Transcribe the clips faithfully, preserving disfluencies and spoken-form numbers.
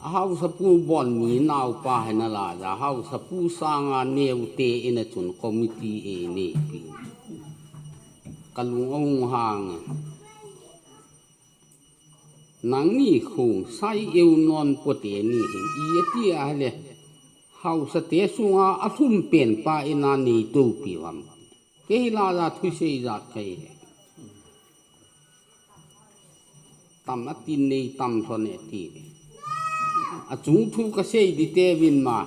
Haosapu bon mi naopa hi nalai a, haosapu sanga neote in a chun committee eineipi. Kalung ahung hangin, nangni Khongsai eu non pote ni hin, i ati ahile, haosate sunga alhum penpa in a neitoupi uvam. Kei hilai a thusei jat kahi. Tam atin nei tam lhon e ati. Achung thu kasei ding teuvin ma,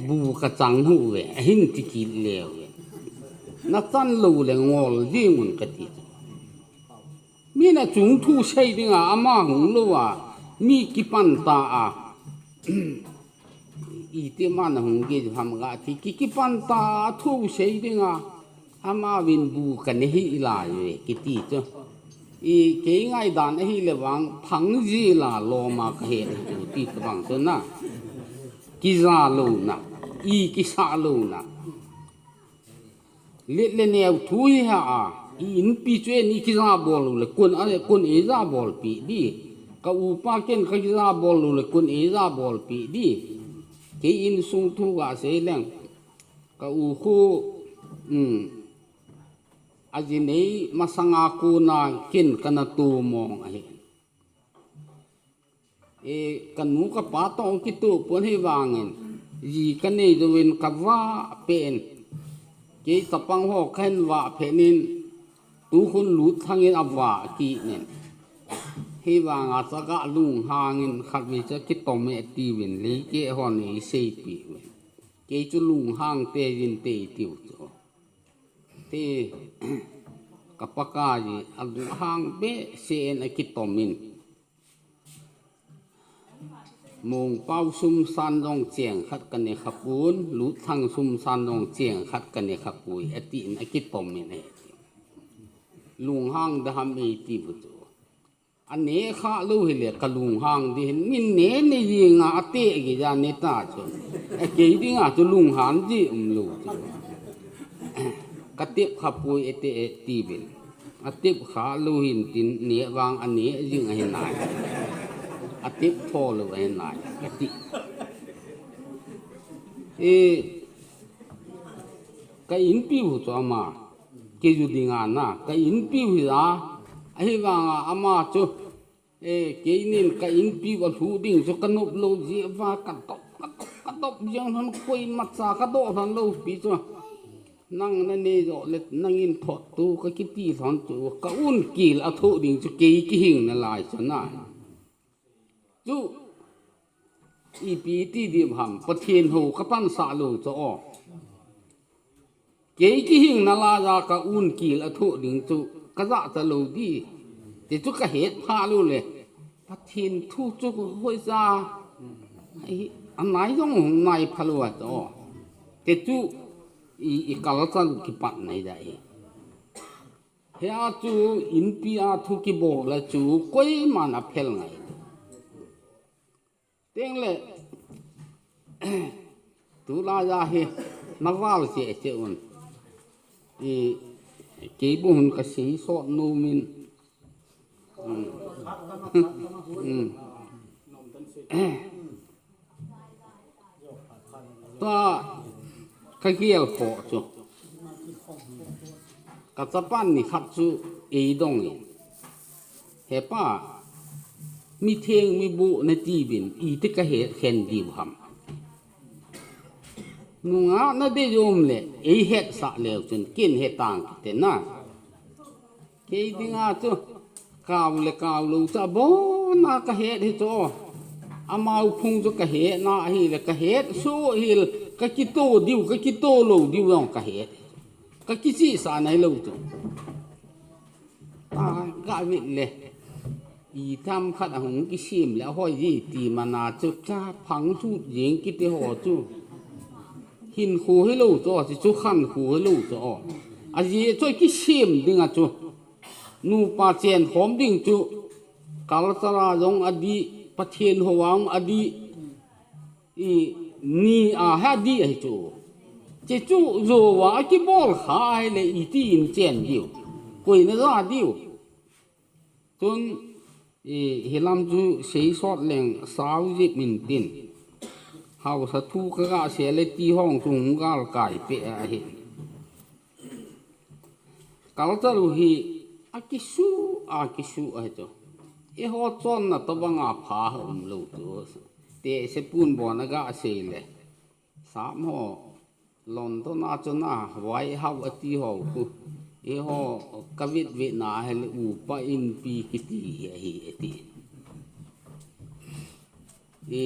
bu kachang uve, ahin tikit leuve. Nachan lou le ngol ding un kati. Min achung thu sei dinga ama hung louva, mi kipan ta a, iti man ahung gei ham kati, ki, kipan ta a thu sei dinga, amauvin bu kanei hih lai uve kiti chu. I, kei ngaidan ahile vang, Phangjil a loma kahet chu ti tabang chu na. Kija louna, i kisah louna. Let le neo thu hi ha a, i inpi chu eini kija bol lou le kon a, kon eija bolpi ding. Ka upa ken kakija bol lou le kon eija bolpi ding. Kei insung thu kasei leng. Ka u khu, um, aji nei masanga kona ken kana tou mong ahi. E, kanu kapa toh kitoh pon hivangin, ji kanei jouvin kavah peh in, kei chapang ho kahin vah phet in, tukhun Lutthang in avah kit in. Hivanga chu kalunghangin khatvei chu kitom e tiuvin, leikeh hon eiseipi uvin. Kei chu lunghang tei jin tei tiu chu. Ti, ka Pakai ji alunghang behseh in akitom in. Mongpao sum san jong cheng khat kanei khapon, Lutthang sum san jong cheng khat kanei khapoi, atin akitom in ahi. Lunghang ding ham eiti bu chu. Aneh kha lou hile kalunghang ding hin, min neh neh jing a ateh gei ja neh ta chu. Akei dinga chu lunghang ji umlou chu. Katep khapoi ete e tiuvin. Atep kha lou hin tin neh vang aneh jing ahi nai. Atep tho lou ahi nai, kati. E, ka inpiu chu ama, kiju dinga na, ka inpiu hi a, ahivanga ama chu, e, keinin ka inpiu alhu ding chu kanop lou jeh uva kadop, kadop, kadop jeng lhon koimacha kadoh lhon lou pi chu. Nang nanei joh le nangin thot tu kakiti lhon chu, ka un kil athoh ding chu kei kihing nalai chu na. Chu, ipi ti ding ham, Pathen hou kapansah lou chu o. Kei kihing nalai a ka un kil athoh ding chu, kajahcha lou ding. Ti chu kahet pha lou le, Pathen thu chu hoicha, anai jong hung nai pha lou a chu o. Ti chu, i, i culture kipat nai da e. Hia chu inpi a thu kibol a chu koiman aphel ngai. Tengle, tulai a hi, naval cheh cheh un. I, kei bou hin kasei sot nom in. Um. Um. Tua kagel khoh chu. Kachapan nikhat chu eidong in. Hepa, mitheng miboh natiuvin, iti kahet khen diu ham. Nungah nadei jom le, eihetsah leu chun, ken hetang kite na. Kei dinga chu, kau le kau lou chu, abona kahet hi chu. Amau phung chu kahetna ahile, kahet soh hile, kakito diu, kakito lou diu jong kahet. Kakichihsah nailou chu. Ka, kavet le. Itham khat ahung kisem le ahoi ji ti mana chu kaphang lhut jeng kiti ho chu. Hinkho hilou chu, chu, chu khankho hilou chu o. Ajeh chu kisem dinga chu. Nupa chenkhom ding chu. Culture a jong adih, Pathen hou a jong adih. I, ni a hi adih ahi chu. Chuche chu jouva akibol kha ahile iti in chen diu. Koi naja diu. Chun, I, hilam chu seisot leng sao jep intin. Haosa thu kaga sei le ti hong chu hung galkai peh ahi. Culture u hi akisu, akisu ahi chu. Eiho chonna tobanga pha ha umlou chu. Te sepun bon aga sei le. Sap ho London a chun a, White House ati ho khu. Eiho kavet vetna hile upa inpi kiti hi ahi ati. I,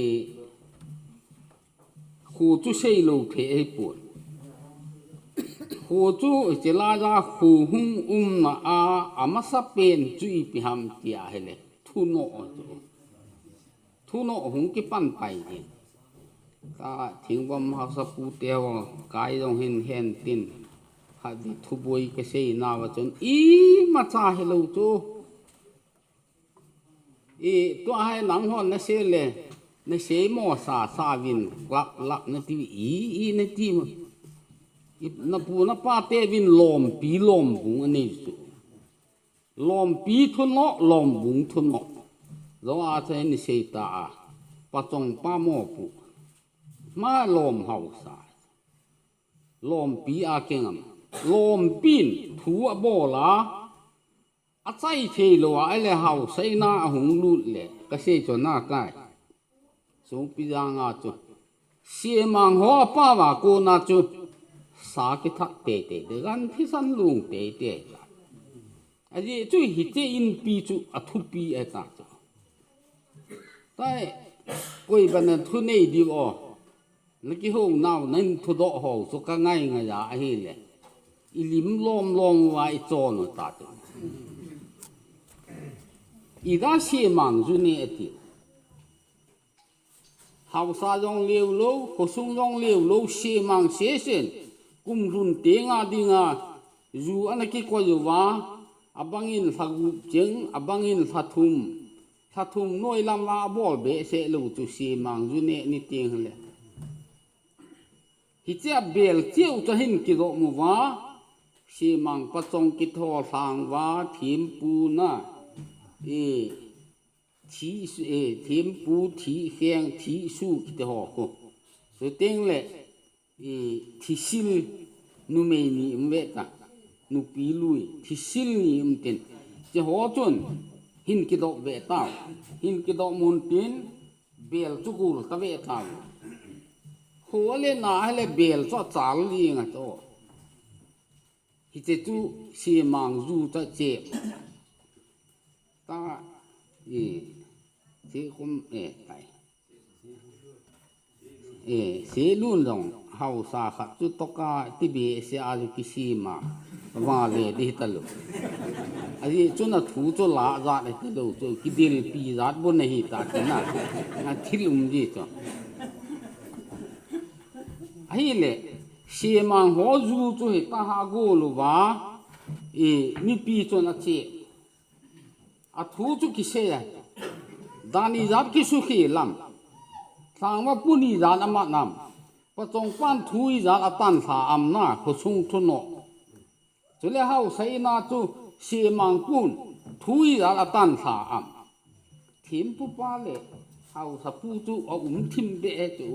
kho chu seilou thei ahipon. Kho chu hiche laiya kho hung umna a, amasapen chu ipi ham tia hile. Thunoh chu. Thunoh hung kipan pai ding. Ka Thingvom haosapu teho, kai jong hin hen tin. Khatvei thuboi kasei nauva chun imacha hilou chu. I, tua hi nanghon nasei le, nasei mo sasa uvin, club lap nati, i, i nati mo. I, napu napa teuvin lompi lombung anei chu. Lompi thunoh, lombung thunoh. Jo a chu hin sei ta a. Pachong pa mopu. Ma lom haosa. Lompi a kingam. Lompin thu abol a. Achai theilou a, ahile haosa ina ahung lut le. Kasei chu nakai. Songpi janga chu. Semang ho apao a kona chu. Sa kithat teitei. De gan thisan lung teitei. Ajeh chu hiche inpi chu athupi ahita chu. Tai, koi bana thunei diu o. Nakihou nau, nahin thudoh ho chu kangai ngai a ahile. Ilim lom lom uva ichon u ta chu. Ida semang ju ne ati. Haosa jong leulou, khosung jong leulou, semang sesen. Kum lhun tenga dinga, ju ana kikoi uva, abangin lha gup cheng, abangin lha thum. Lha thum noi lam uva abol behseh lou chu semang ju ne ni teng le. Hiche a bel cheu chu ahin kidom uva, semang pachong kitho lhang uva, thempu na, e, thi, e, thempu, thihkheng, thihsu kiti ho khu. Chuteng le, e, thisil numei ni um ve ta, nupi lui, thisil ni um tin. Hiche ho chun, hin kidop ve tau, hin kidop mun tin, bel chu gul ta ve tau. Ho le na hile bel chu achal jing a chu. Hiche chu semang ju chu che. Ta, e, che kum, e, tai. E, selun jong, haosa khat chu toka ti behseh a ju kisem a, vale di talou. Ajeh chu na thu chu la jat talou chu, kidilpi jat bon ahi ta ti na. Na thil um ji chu. Ahile, semang ho ju chu hitaha gol uva, e, mipi chun ache. Athu chu kisei a. Dan ijat kisukhi lam. Lhangva pun ijat amat nam. Pachong pan thu ijat atan lha am na, khosung thunoh. Chule haosa ina chu semang pun thu ijat atan lha am. Thempu pa le haosapu chu aum thim be e chu.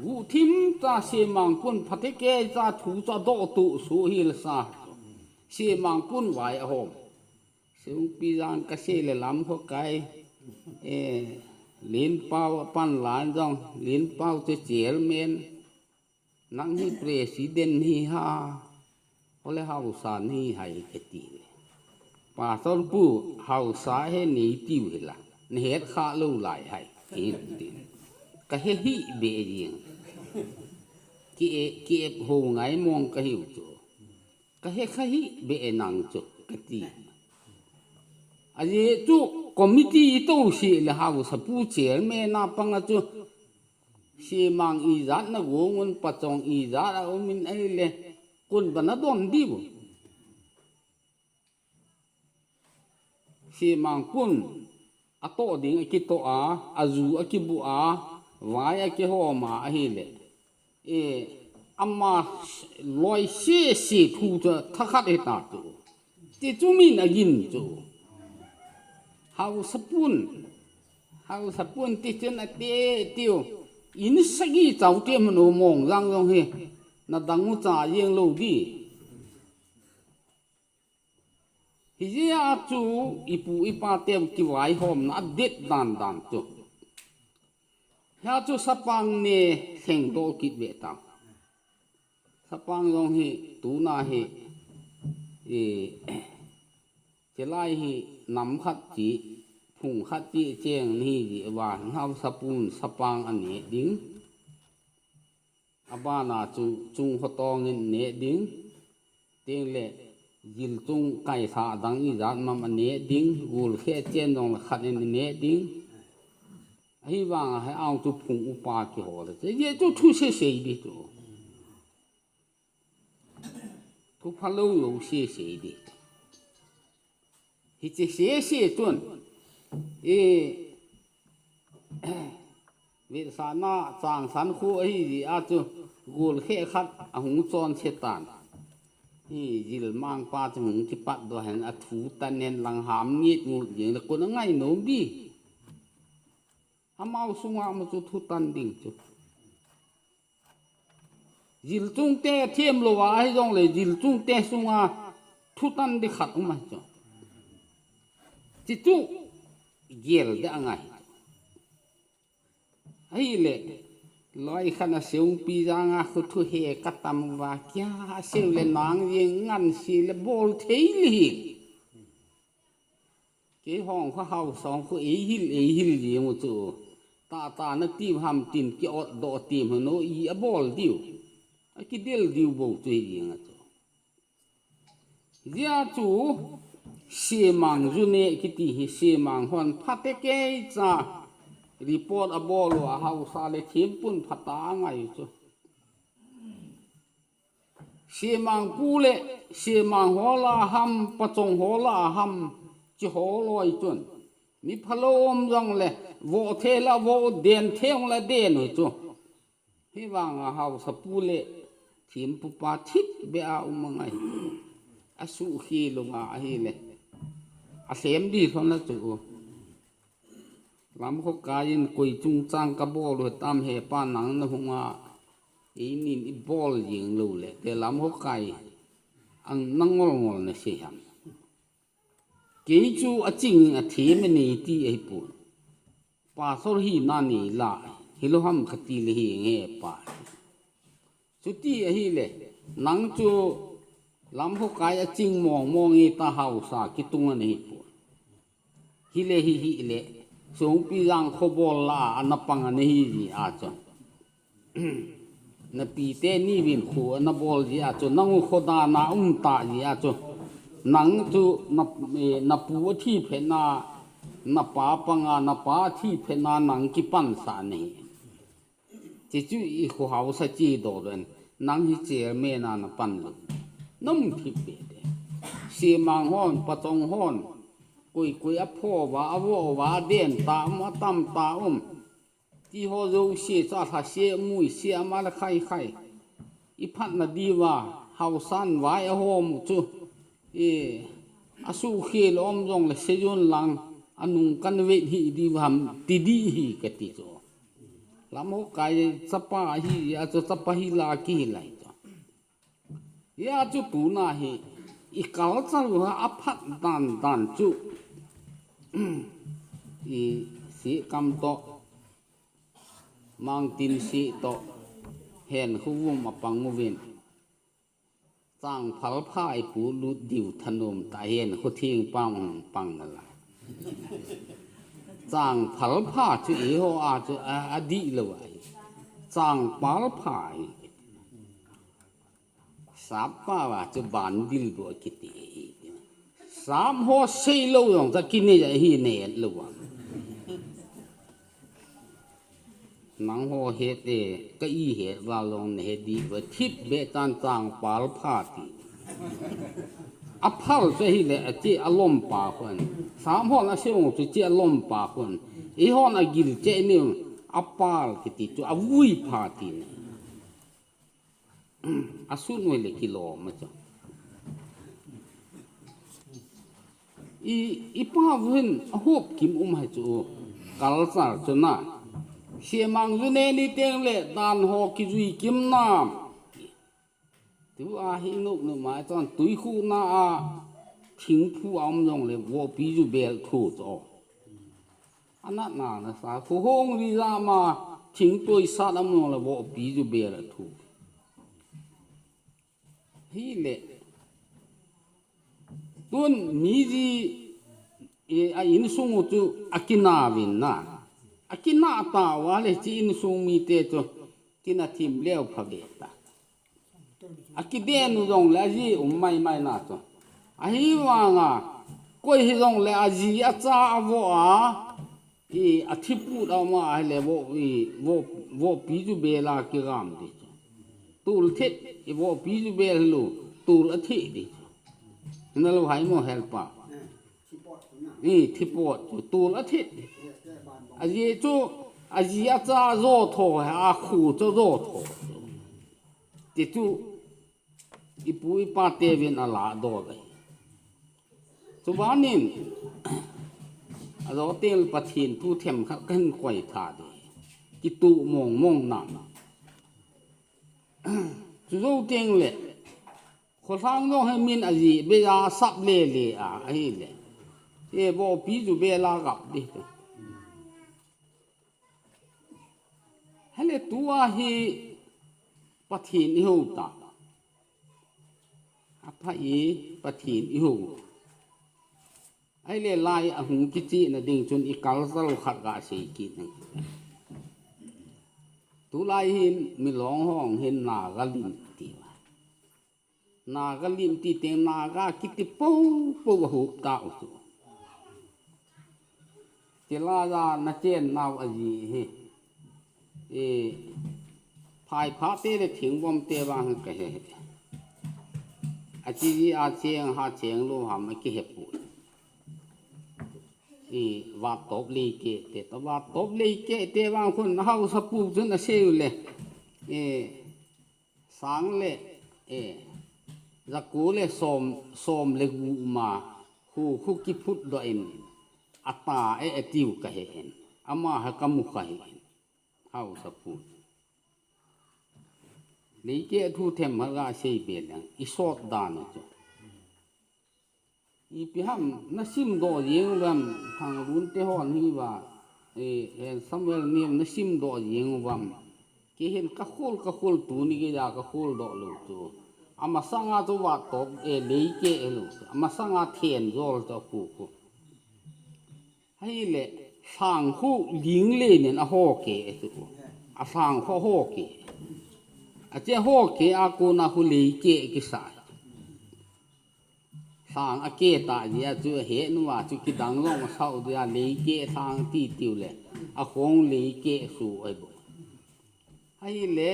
Guh thim cha semang pun phatecha thu chu adoh tu su hil sa. Semang pun vai ahom. Sungpi jan kasei le lam kho kai. E, Lenpao pan lan jong, Lenpao chu chairman. Nang hi president hi ha. Ole haosa ni hai kati. Pastor pu haosa he ni tiu hila. Ni het kha lou lai hai. Hin tin. Ka he hi be jing. Ki e, ki e ho ngai mong kahiu chu. Ka he kha hi be nang chu kati. Ajeh chu committee ito si le haosapu chairman a panga chu. Semang ijat na gongun pachong ijat a umin ahile. Kun bana don diu. Semang pun atoh ding akitoh a, aju akibu a, vai akihom a ahile. E, ama loi sese thu chu thakhat hita chu. Ti chu min agin chu. Hausapun, hausapun tichun ati tiu. In sagi chau te mano mong jang jong hi. Na dang u cha jeng lou di. Hijeh a chu ipu ipa teu kivaihomna adet dan dan chu. Hia chu sapang ne lhengdoh kit ve ta. Sapang jong hi tuna hi, e, chelai hi nam khat chi, phung khat chi cheng ni ji va, hausapun sapang ane ding. Abana chu chung khotong in ne ding. Tengle jil chung kaisa dang ijat mam ane ding. Gul khe chen jong le khat in ane ding. Ahivang a hei ang chu phung upa kihol. Hiche chu thu sese di chu. Thu phalou lou sese di. Hiche sese chun. E, vetsahna changsan khu ahi jeh a chu gul khe khat ahung chonse tan. Hi jil mangpa chu hung kipatdoh hen, athu tan hen lang ham nget ngut jeng le kon angai nom di. Amau sunga ma chu thu tan ding chu. Jil chungte themlou a ahi jongle jil chungte sunga thu tan di khat um ahi chu. Hichu gel di angai. Ahile, loi khat a seungpi janga khu thu he katam uva kia, aseu le nang jeng ngansi le bol thei le hi. Keihon kho hausong kho eihil, eihil jeng u chu. Tahtah natiu ham tin ki-otdoh tem hon o i abol diu. Akidel diu bou chu hi jeng a chu. Hijeh a chu, semang ju ne kiti hi semang hon phatecha report abol uva hausa le thempun phatah angai chu. Semang pu le semang ho lah a ham, pachong ho lah a ham, chi ho loi chun. Mi phalou um jongle, voh thei la voh, den thei la den u chu. Hivanga hausapu le thempupa thipbeh a um angai. Asuhkhel u nga ahile, alhem di lhon a chu. Lamkhokai in koi chungchang kabol u tam hepa, nang nahung a, einin ibol jeng lou le, te Lamkhokai ang nangol ngol nasei ham. Kei chu aching athem anei ti ahipon. Pastor hina neila, hilou ham kati le henge pa. Chuti ahile, nang chu Lamkhokai aching mong mong e, ta hausa kitung anahipon. Hile hi hile, Songpijang khobol lah a anapang anahi jeh a chu. Napite ni vin kho anabol jeh a chu, nang u khodan a umtah jeh a chu. Nang chu na, eh, napu athi phatna, napa panga, napa athi phatna nang kipansah nahi. Chuchu i kho hausa chedoh uvin, nang hi chairman a napan lou. Naum thipbeh te. Semang hon, pachong hon, koi koi apho uva, avoh uva, aden tah um, atam tah um. Ti ho jouse chu alhase, amuise, ama le khai khai. Iphatna diuva, hausan vai ahom u chu. E, asuhkhel um jongle seijon lang, anung kan vet hih diu ham, ti ding ahi kati chu. Lamkhokai chapa ahi a chu, chapa hila kihil ahi chu. Hia chu tuna hi, i culture u ha aphat dan dan chu. I Sikam toh, Mangtin si toh, Henkhovum apang uvin. Changphalpha ipu lut diu thanom tah, Henkhotheng pang pang nalai. Changphalpha chu eiho a chu a, adihlou ahi. Changpalpha ahi. Sappa va chu bandil bou kiti ahi. Sap ho seilou jong chu kinei ahi, nei lou a. Nangho het e, ka ihet val jong nahet diu va, thipbeh chan Changpalpha ti. Aphal chu ahile, ache alompa khun. Sap hon asei u chu che alompa khun. Eihon agil cheh niu, apal kiti chu avuipha tina. Asun u le kilom a chu. I, i pa vin a hop kim um hai chu. Culture chu na. Siamang ju ne ni teng le dan ho kijui kim na. Tu a hi nuk nuk mai chun tui khu na a thing phu a um jong le vopi ju bel thu chu. Anat na na sa khu hong ri ja ma thing tui sat a um jong le vopi ju bel thu. Hi le. Tun mi ji, e, a insung u chu a kina vin na. A kina ta wa le chi insung mi te chu kina thim leo pha ve ta. A kiden u jong le a ji um mai mai na chu. A hi vanga koi hi jong le a ji a cha a vo a, i a thi put a ma a le vo, i vo, vopi ju bela kigam di chu. Tul thit, i vopi ju bel lu, tul a thi di chu. Na lo hai mo helpa. I thi pot chu, tul a thi di. A ji chu, a ji a cha jo tho, a khu chu jo tho. Ti chu, i pu i pa te vin a la do ve. Chu banin, a jo tel Pathen thu them khat kan koi tha di. Kitu mong mong nam. Chu jo teng le, kho thang jong he min a ji be a sap le le a, a hi le. E vopi ju be la gap di. Hele tu a hi Pathen i ho ta. A pha i Pathen i ho. Ai le lai a hung kichi na ding chun i culture khat ga sei kit na. Tu lai hin mi long hong hin na ga lim ti. Naga lim ti teng Naga kiti po po a hup ta u chu. Chila ja na chen nau a ji hi. E, phai pha te le thing bom te vang ka he. A chi ji a cheng ha cheng lo ham a ki he pu. I, va top lei ke te, ta va top lei ke te vang khun hausa pu chun a sei u le. E, Sang le, e, jaku le som, som le gu ma, khu, khu kiphut do in, ata e, e tiu ka he in, ama ha ka mu ka he in, hausa pu. Lei ke thu them ha ga sei be lang, i sot dan chu. Ipi ham, na sim do jing uvam, Thanglun te hon hi va, e, e, Samuel ni na sim do jing uvam. Kei hin ka khol, ka khol tuni kei ja ka khol do lo chu. Ama sanga chu va top, e, lei ke e lo chu. Ama sanga then jol chu khu khu. Hai le, sang khu ling le nen a ho ke e chu. A sang khu ho ke. A che ho ke a ko na khu lei ke e kisa. Sang a ke ta ji a chu he nu a chu kidang long a sau dia lei ke sang ti tiu le. A khong lei ke su ai bo. Hai le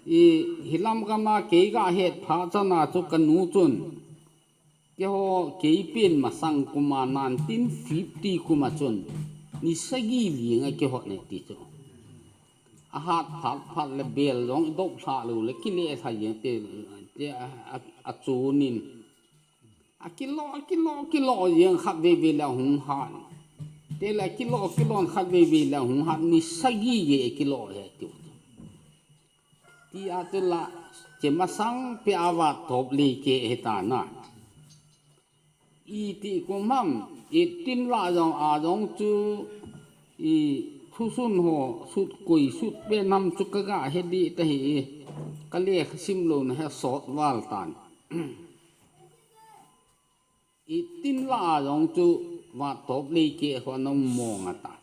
i hilam kama kei ga het pha chana chu ka nu chun. Ke ho kei pin masang kuma nineteen fifty kuma chun. Ni sagi ling a ke hot ne ti chu. A hat phat phat le bel jong i dop thla lo le kile tha jeng te, te a, a, a chunin. A kilo, a kilo, kilo jeng khat vei vei le hung hat. Te le a kilo, kilo khat vei vei le hung hat ni sagi ye kilo he tiu. Ti a chu la, che masang pe a va top lei ke he ta na. I ti kum ham, i tin la jong a jong chu, i thusun ho, sut koi, sut pe nam chu ka ga he di ta hi, ka le kha sim lo na he sot val tan. I tin la a jong chu, va top lei ke ho na mong a ta.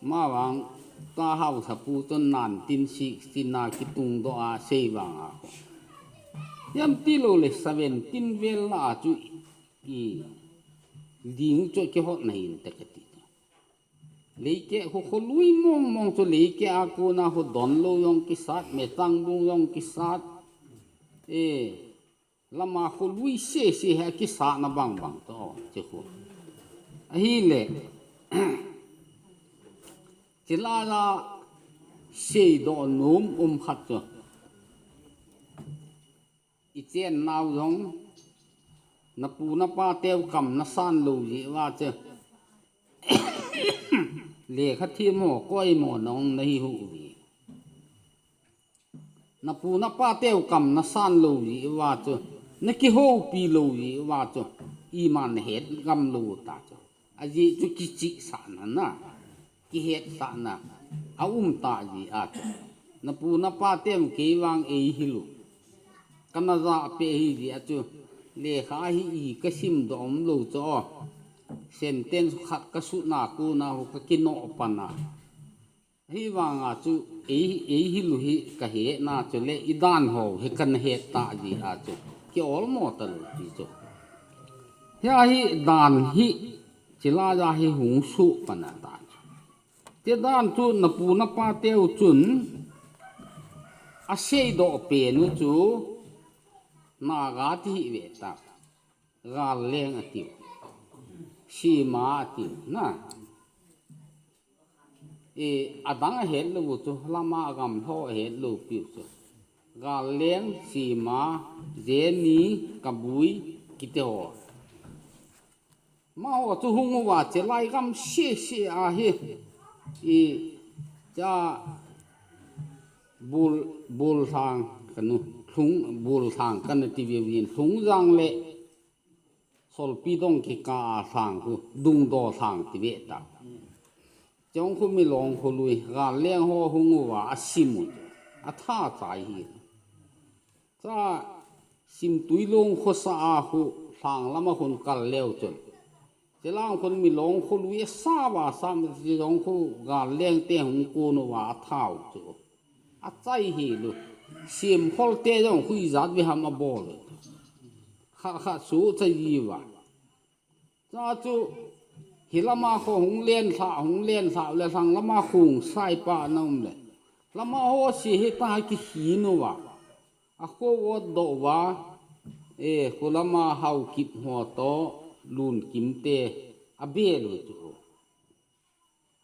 Ma vang, ta hausa pu chun nineteen sixty na kitung do a sei vang a. Yam ti lo le seventeen vel la chu i ding chu ki hot na hin te ka ti. Lei ke ho kho lui mong mong chu lei ke a ko na ho don lo jong ki sat me tang bung jong ki sat. E, Lama khu lui se se he kisahna bang bang to, che khu. Ahi le. Chila la sei do nom um khat cho. I chen nau jong. Napu napa teu kam nasan lou jeh uva chu lekha them ho koima nahung nahi uve. Napu napa teu kam nasan lou jeh uva chu, nakihoupi lou jeh uva chu, iman nahet ngam lou ta chu. Ajeh chu kichihsahna na, kihetsahna aum ta jeh a chu. Napu napa teu kei vang eihil u. Kana jah peh ahi jeh a chu, lekha hi i kasim doh umlou chu. Sentence khat kasutna kona hu kakinoh pan a. Hivanga chu ei, eihil u hi kahetna chule idan ho hi kana het ta jeh a chu, kiolmo talou ti chu. Hia hi dan hi, chilai a hi hung soh pan ata chu. Ti dan chu napu napa teu chun aseidoh pen u chu Naga ti hih ve ta. Galleng atiu. Sema atiu na. E, adang ahet lou chu, lama gamlho ahet lou piu chu. Galleng, Sema, Jeni, Kabui, kiti ho. Amaho chu hung uva chilai gam sese a hi, i, cha, Bul, Bulthang kanu, Lhung, Bulthang kana ti viuvin, Lhungjang le Solpidong kikah a lhang khu, Dungdo lhang ti ve ta. Chong khu Milong kholui, Galleng ho hung uva asim u chu, atha chai hi. Cha Simtwilong khosa a khu lhang lama khun kal leu chun, chilang khun Milong kholui asa uva sam, chijong khu Galleng te hung kon uva atha u chu. Achai hel u. Semkhol te jong khu ijat ve ham abol u. Khat khat su chai ji uva. Cha chu, hilama kho hung len lha, hung len lha le lhang lama khung saipa na um le. Lama ho si hita kikhin uva. Akho vot doh uva. E, kholama Haokip ho to, Lunkimte, abel u chu.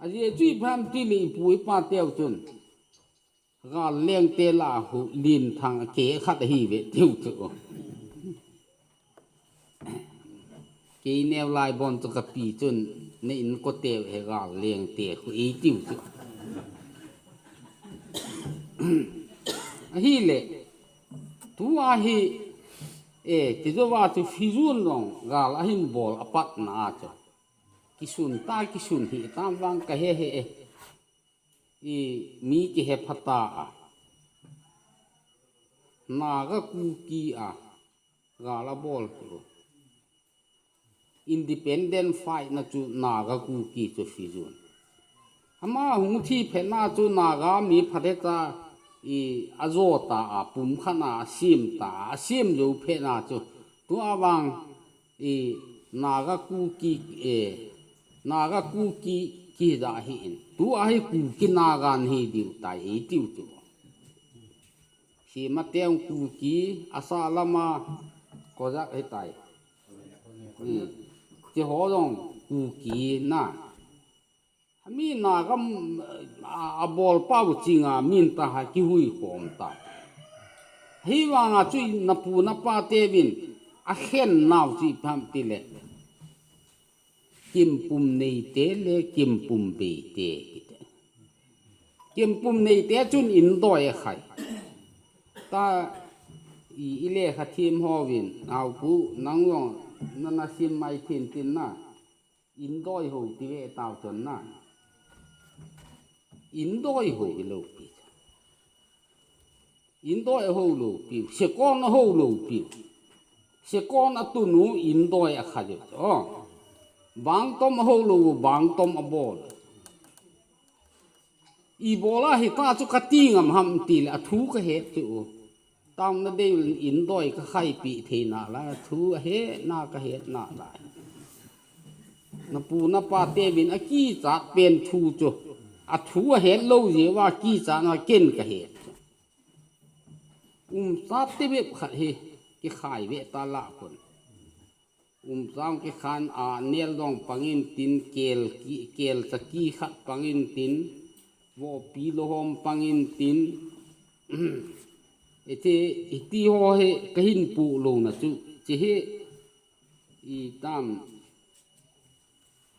Ajeh chu ipi ham tile ipu ipa teu chun. Galleng te lah a khu Linthang keh khat ahi ve tiu chu. Kei neo lai bon chu kapi chun na inko teu hi Galleng te khu eitiu chu. Ahile, tua hi, e, tijouva chu Fijun jong gal ahin bol apatna a chu. Kisun ta, kisun hih tam vang kahe hih e. I mi kihe phata a. Naga Kuki a gal abol chu. Independent fight na chu Naga Kuki chu Fijun. Ama hung thi phetna chu Naga mi phatecha i ajo ta a, pumkhat na asim ta a, asim jou phetna chu. Tua vang i Naga Kuki, e, Naga Kuki kija hi in. Tua hi Kuki Naga nahi diu tai eitiu chu. Sema teng Kuki, asa lama Kozak hitai. Hmm. Tiho jong Kuki na. Ami Naga, a, abol pau chinga min ta ha kihui khom ta. Hivanga chu napu napa teuvin akhen nau chu ipi ham tile. Kimpum neite le kimpum beite kiti. Kimpum neite chun indoi akhai. Ta i, ilekha them hovin, Naopu, nang jong nana sim mai thin tin na. Indoi ho ti ve tau chun na. Indoi ho hilou pi. Indoi aho lou piu, sekon aho lou piu. Sekon atunu indoi akha jeh. O. Bangtom aho lou, bangtom abol. Ibola hita chu kati ngam ham tile athu kahet chu. Tamna dei indoi kakhaipi thei nalai, athu ahe na kahet nalai. Napu napa teuvin akichat pen thu chu. Athu ahet lou jeh uva kichatna ken kahet chu. Umchat tibep khat hi kikhai ve ta lah kon. Umchat kikhan a nel dong pangin tin kel ki, kel chaki khat pangin tin, vopi lohom pangin tin, iti, iti ho hi kahin pu louna chu, chi hi i tam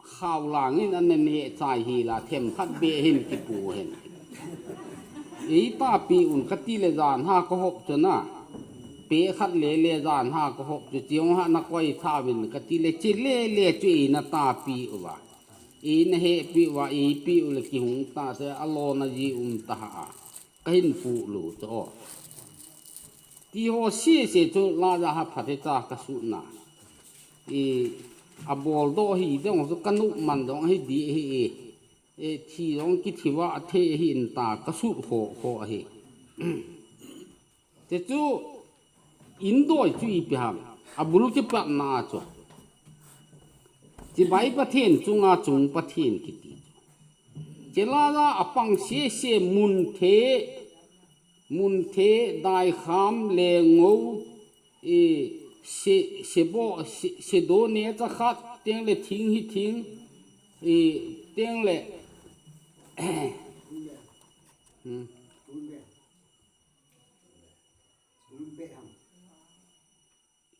khao langin ana neh chai hi la, themkhat beh hin kipu hen. Ei tapi un kati le jan ha ka hop chu na. Pe khat le le jan ha ka hop chu, chiong ha na koi tha vin kati le, chi le le chu ei na tapi uva. Ei na hepi uva, ei pi u le kihung ta te, a lo na ji um ta ha a. Ka hin pu lu chu o. Ti ho si si chu la ja ha pha te cha ka su na. I, a bol do hi dong chu ka nu man dong hi di hi i. E, thi dong ki thi va a the hi in ta ka su kho kho hi. Te chu in doi chu ipi ham. A bul ki pat na chu. Chibai Pathen chunga chung Pathen kiti chu. Chela la a pang se se mun the, mun the, dai kham le ngo, i, se, se bo, se, se do ne cha khat, teng le thing hi thing, i, teng le, hmm.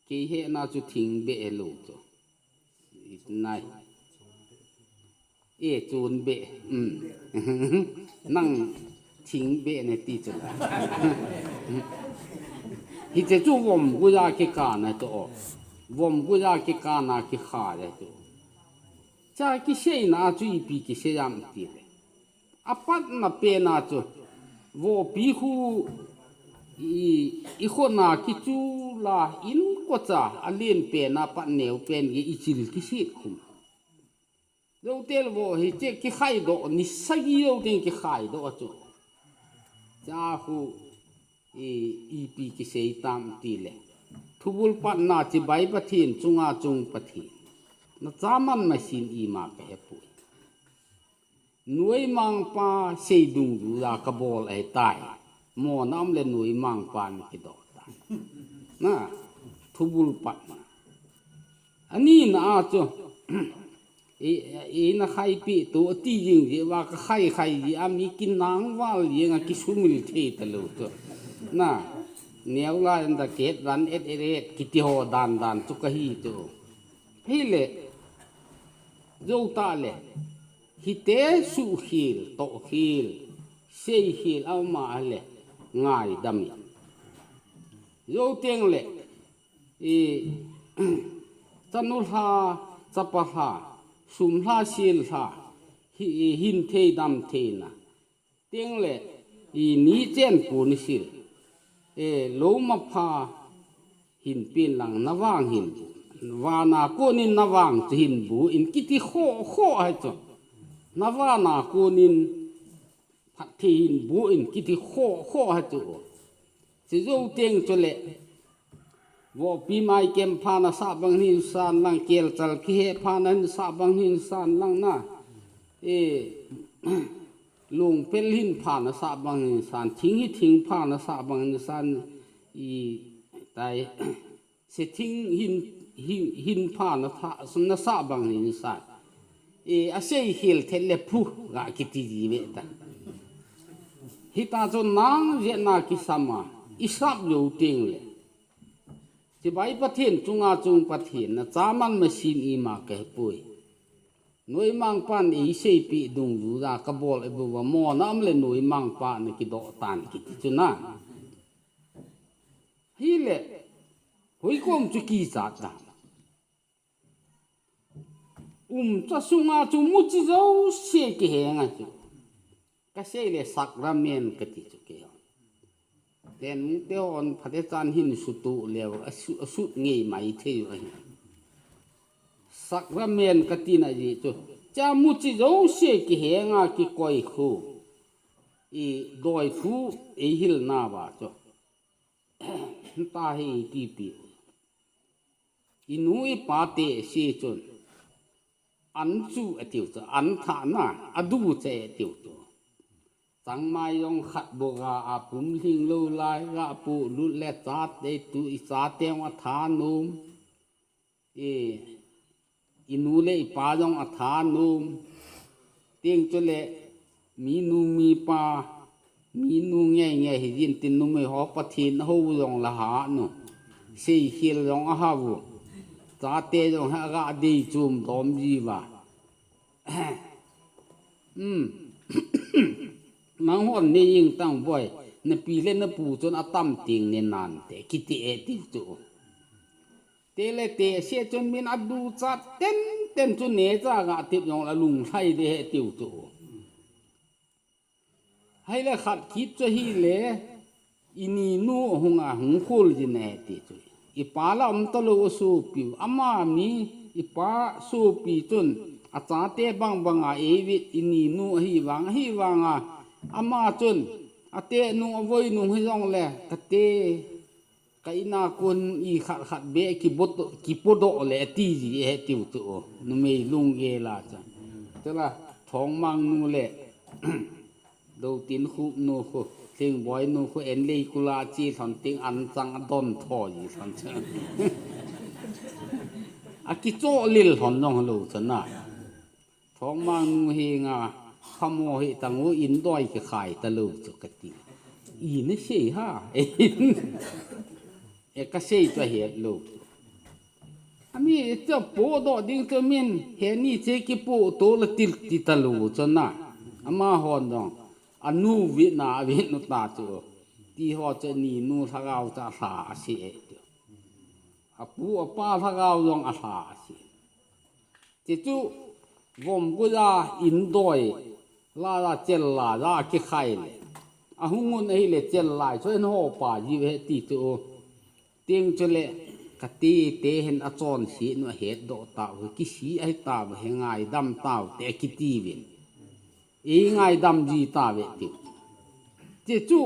Kei he na chu thing beh lo chu. Nai. E chun beh. Um. Nang thing beh ne ti chu la. Hi che chu vom gu ja ki ka na to. Vom gu ja ki ka na ki kha le chu. Cha ki sei na chu ipi ki sei jam ti le. A patna pen a chu, vopi khu i, i khona kichu la in ko cha, a lien pen a pat neo pen ge i chil kisit khum. Zo tel vo hi che ki khai do, ni sagi zo teng ki khai do a chu. Cha khu i, ipi ki sei tam ti le. Thubul patna chibai Pathen chunga chung Pathen. Na cha man ma sin i ma ka he pui. Nuimangpa seidungjuia kabol ahitai. Mona um le nuimangpa na kidoh tai. Na, thubul patna. Ani na a chu, i, i na khaipi tu, ati jing ji va ka khai khai ji a mi kinang val jing a kisumil thei ta lo chu. Na, neo la en da ket ran et et et kiti ho dan dan chu ka hi chu. Hi le, Zo ta le, hite suhkhel, tohkhel, seikhel, ama le, ngaidam in. Zo teng le, i, chanu lha, chapa lha, sum lha, sil lha, hi, hin thei dam theina. Teng le, i ni chen pu ni sil. E, lo ma pha hin pin lang na vang hin bu. Vana konin na vang chu hin bu in kiti kho kho hai chu. Na vana konin phat thi hin bu in kiti kho kho hai chu. Chi zo teng chu le. Vopi mai kem pha na sa bang hin san lang, kel chal ki he pha na hin sa bang hin san lang na. E, lung pel hin pha na sa bang hin san, thing hi thing pha na sa bang hin san, i tai, se thing hin, hin, hin pha na tha, na sa bang hin san. E, a seikhel thei le phu, ga kiti ji ve ta. Hita chu nang je na kisama, i sap zo teng le. Chibai Pathen chunga chung Pathen na chaman masin ima ka hepui. Nuimangpan eiseipi dungjuia kabol e buva mona um le nuimangpa na kidoh tan kiti chu na. Hi le, hoikom chu kichat ta. Umcha sunga chu muchi jouse kihenga chu. Kasei le sacrament kati chu keiho. Ten te hon phatechan hin sutu leu, asu, asut ngei mai thei u ahi. Sacrament kati na ji chu. Cha muchi jouse kihenga kikoi khu. I doi thu eihil na va chu. Ta hi kipi. I nu i pa te si chun. An chu atiu chu, an thana, adu che atiu chu. Changmai jong khat bu ga a pum hling lo lai, ga pu lut le cha te tu i cha teng a tha num. I, i nu le i pa jong a tha num. Ting chu le, mi nu mi pa, mi nu ngei ngei hi jin tin numei ho Pathen ho jong la ha nu. Seikhel jong a ha vu. Chate jong hi aga dei chum dom jiuva. Nanghon nei jeng tan boi, napi le napu chun atam teng ne nante, kiti e tiu chu. Tele tese chun min aduchat tenten chu necha ga tep jongle alunglhai ding ahi tiu chu. Ahile khat kit chu ahile, ininu ahunga hung khol jin ahi ti chu. Ipa la um talou asopiu, ama mi, ipa sopi chun achate bang banga eivet, ininu ahivang, ahivanga ama chun atenu avoinu hijongle kate, ka ina kon i khat khat beh kipodoh le atiji ahi tiu chu. Numei lunggel a chu. Chule Thongmang nu le Doutinkhup nu khu, Lhingboinu khu Enleikul a che lhon teng anchang adon tho ji lhon chu. Akichoh lil lhon jong lou chu na. Thongmang nu henga phamo hih tangu, indoi kikhai talou chu kati. I nasei ha. E, kasei chu ahetlou. Ami chu podoh ding chu min, heni che kipoh to la til ti talou chu na. Amahon jong anu vetna avetnu ta chu. Tiho chu aninu lhagao chu alha ase e tiu. Apu apa lhagao jong alha ase. Tichu vomguija indoi laiya chel laiya kikhai le, ahungun ahile chel lai chu ahin hopa jiu ahi ti chu. Teng chule kati te hin achonsetnu ahetdoh tauve, kisi ahitauve, ngaidam taute akitiuvin. Eingaidam ji tauve tiu. Tichu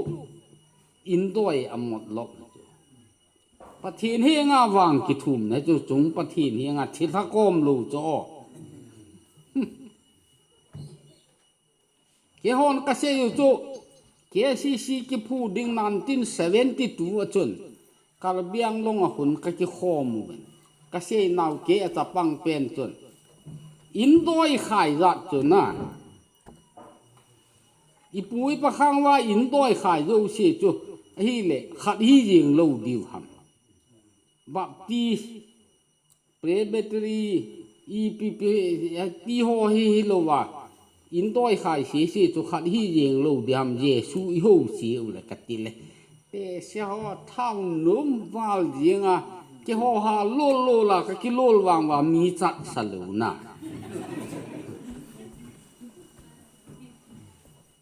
indoi amot lop chu. Pathen henga vang kithumna chu chung Pathen henga thilha kom lou chu. Keihon kasei u chu, K C C kiphu ding nineteen seventy two a chun, Karbi Anglong a khun kakikhom uvin. Kasei nau kei a chapang pen chun, indoi khai jat chu na. Ipu ipa khang uva indoi khai jouse chu, ahile khat hijeng lou diu ham. Baptist, Presbytery, ipi pi, tiho hi hilouva, indoi khai sese chu khat hijeng lou ding ham, Jesu ihouse ule katile. Tese ho thao nom val jenga, keiho ha lol lol a kakilol vang uva mi chatsah louna.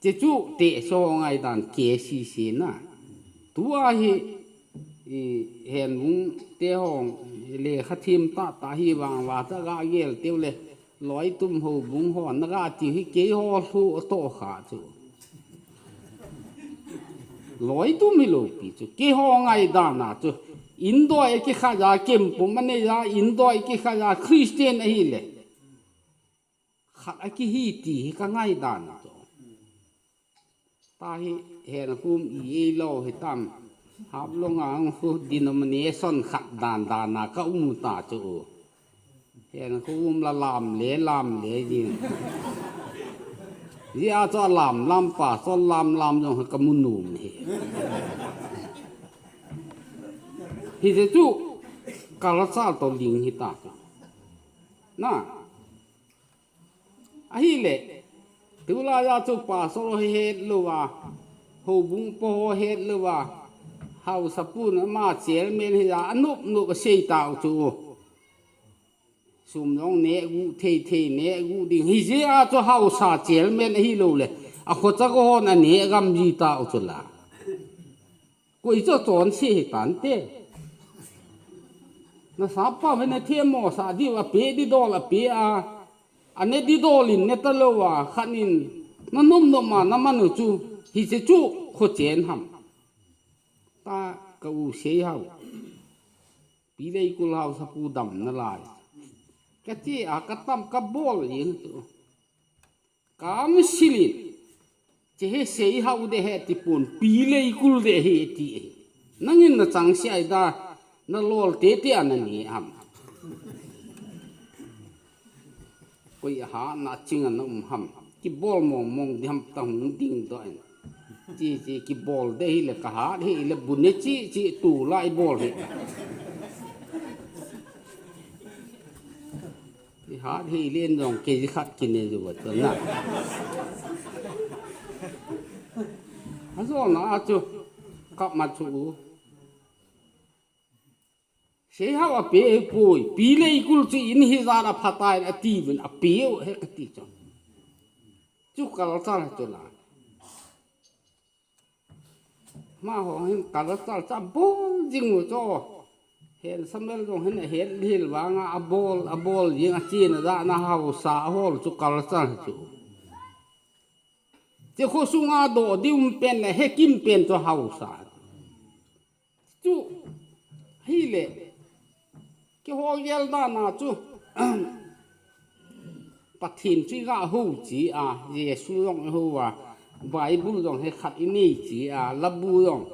Tichu tese ho ngaidan K C C na. Tua hi, i, Henbung te ho lekha them tahtah hi vang uva chu aga gel teule, Loitum houbung ho naga tiu hi keiho lhu atoh kha chu. Loitum hilou pi chu, keiho ngaidan a chu, indoi akikhai a, kempum anei a, indoi akikhai a, Christian ahile khat akihi ti hi kangaidan chu. Tahi Henkhom i eilou hitam. Haflong a khu denomination khat dan dan a kaum ta chu. Henkhom la lam le lam le jin. Jia chu alam lam pa, chu lam lam jong kamu nom hi. Hijeh chu kalachal toh ling hita chu. Na. Ahile, tulaiya chu pastor ho hetlou a, houbung pa ho hetlou a, haosapu na ama chairman hi a, anop nop asei tau chu. Sum jong neh guh thei thei neh guh ding. Hijeh a chu haosa chairman ahiloule, akhocha kahon aneh gam ji tau chu la. Koi chu achonse hitante. Nasap pa vin athemmo sah diu apeh didol apeh a, ane didol in ne talouva, khat in nanom nom a naman u chu, hiche chu khochen ham. Ta ka u sei hao. Pi Leikul haosapu damna lai. Kache a katam kabol jeng chu. Council in, che hi sei hao de he tipon, Pi Leikul de hi ti ahi. Nangin nachangseh a ida, nalol tete a nane ham. Koi a hatna ching a naum ham. Kibol mong mong ding ham ta hung dingdoh in. Che che kibol de hile kahat hile bu ne che che tulai bol hi. Hat hi len jong kei khat kine ju va chun na. Ajo na a chu kap ma chu u. Seihau a pe poi, pi le ikul chu in hi jan a phatai a ti vin a pe u he ka ti chu. Chu culture chu la. Ma ho hin culture cha bol jing u cho. Hen Samuel jong hin a het lil vanga a bol, a bol jing a chin a da na hausa a hol chu culture chu. Che kho sunga do di um pen le he kim pen chu hausa. Chu hi le. Keiho gel dan a chu Pathen chu i ga ho chi a, Jesu jong i ho a, Bible jong he khat i nei chi a, labu jong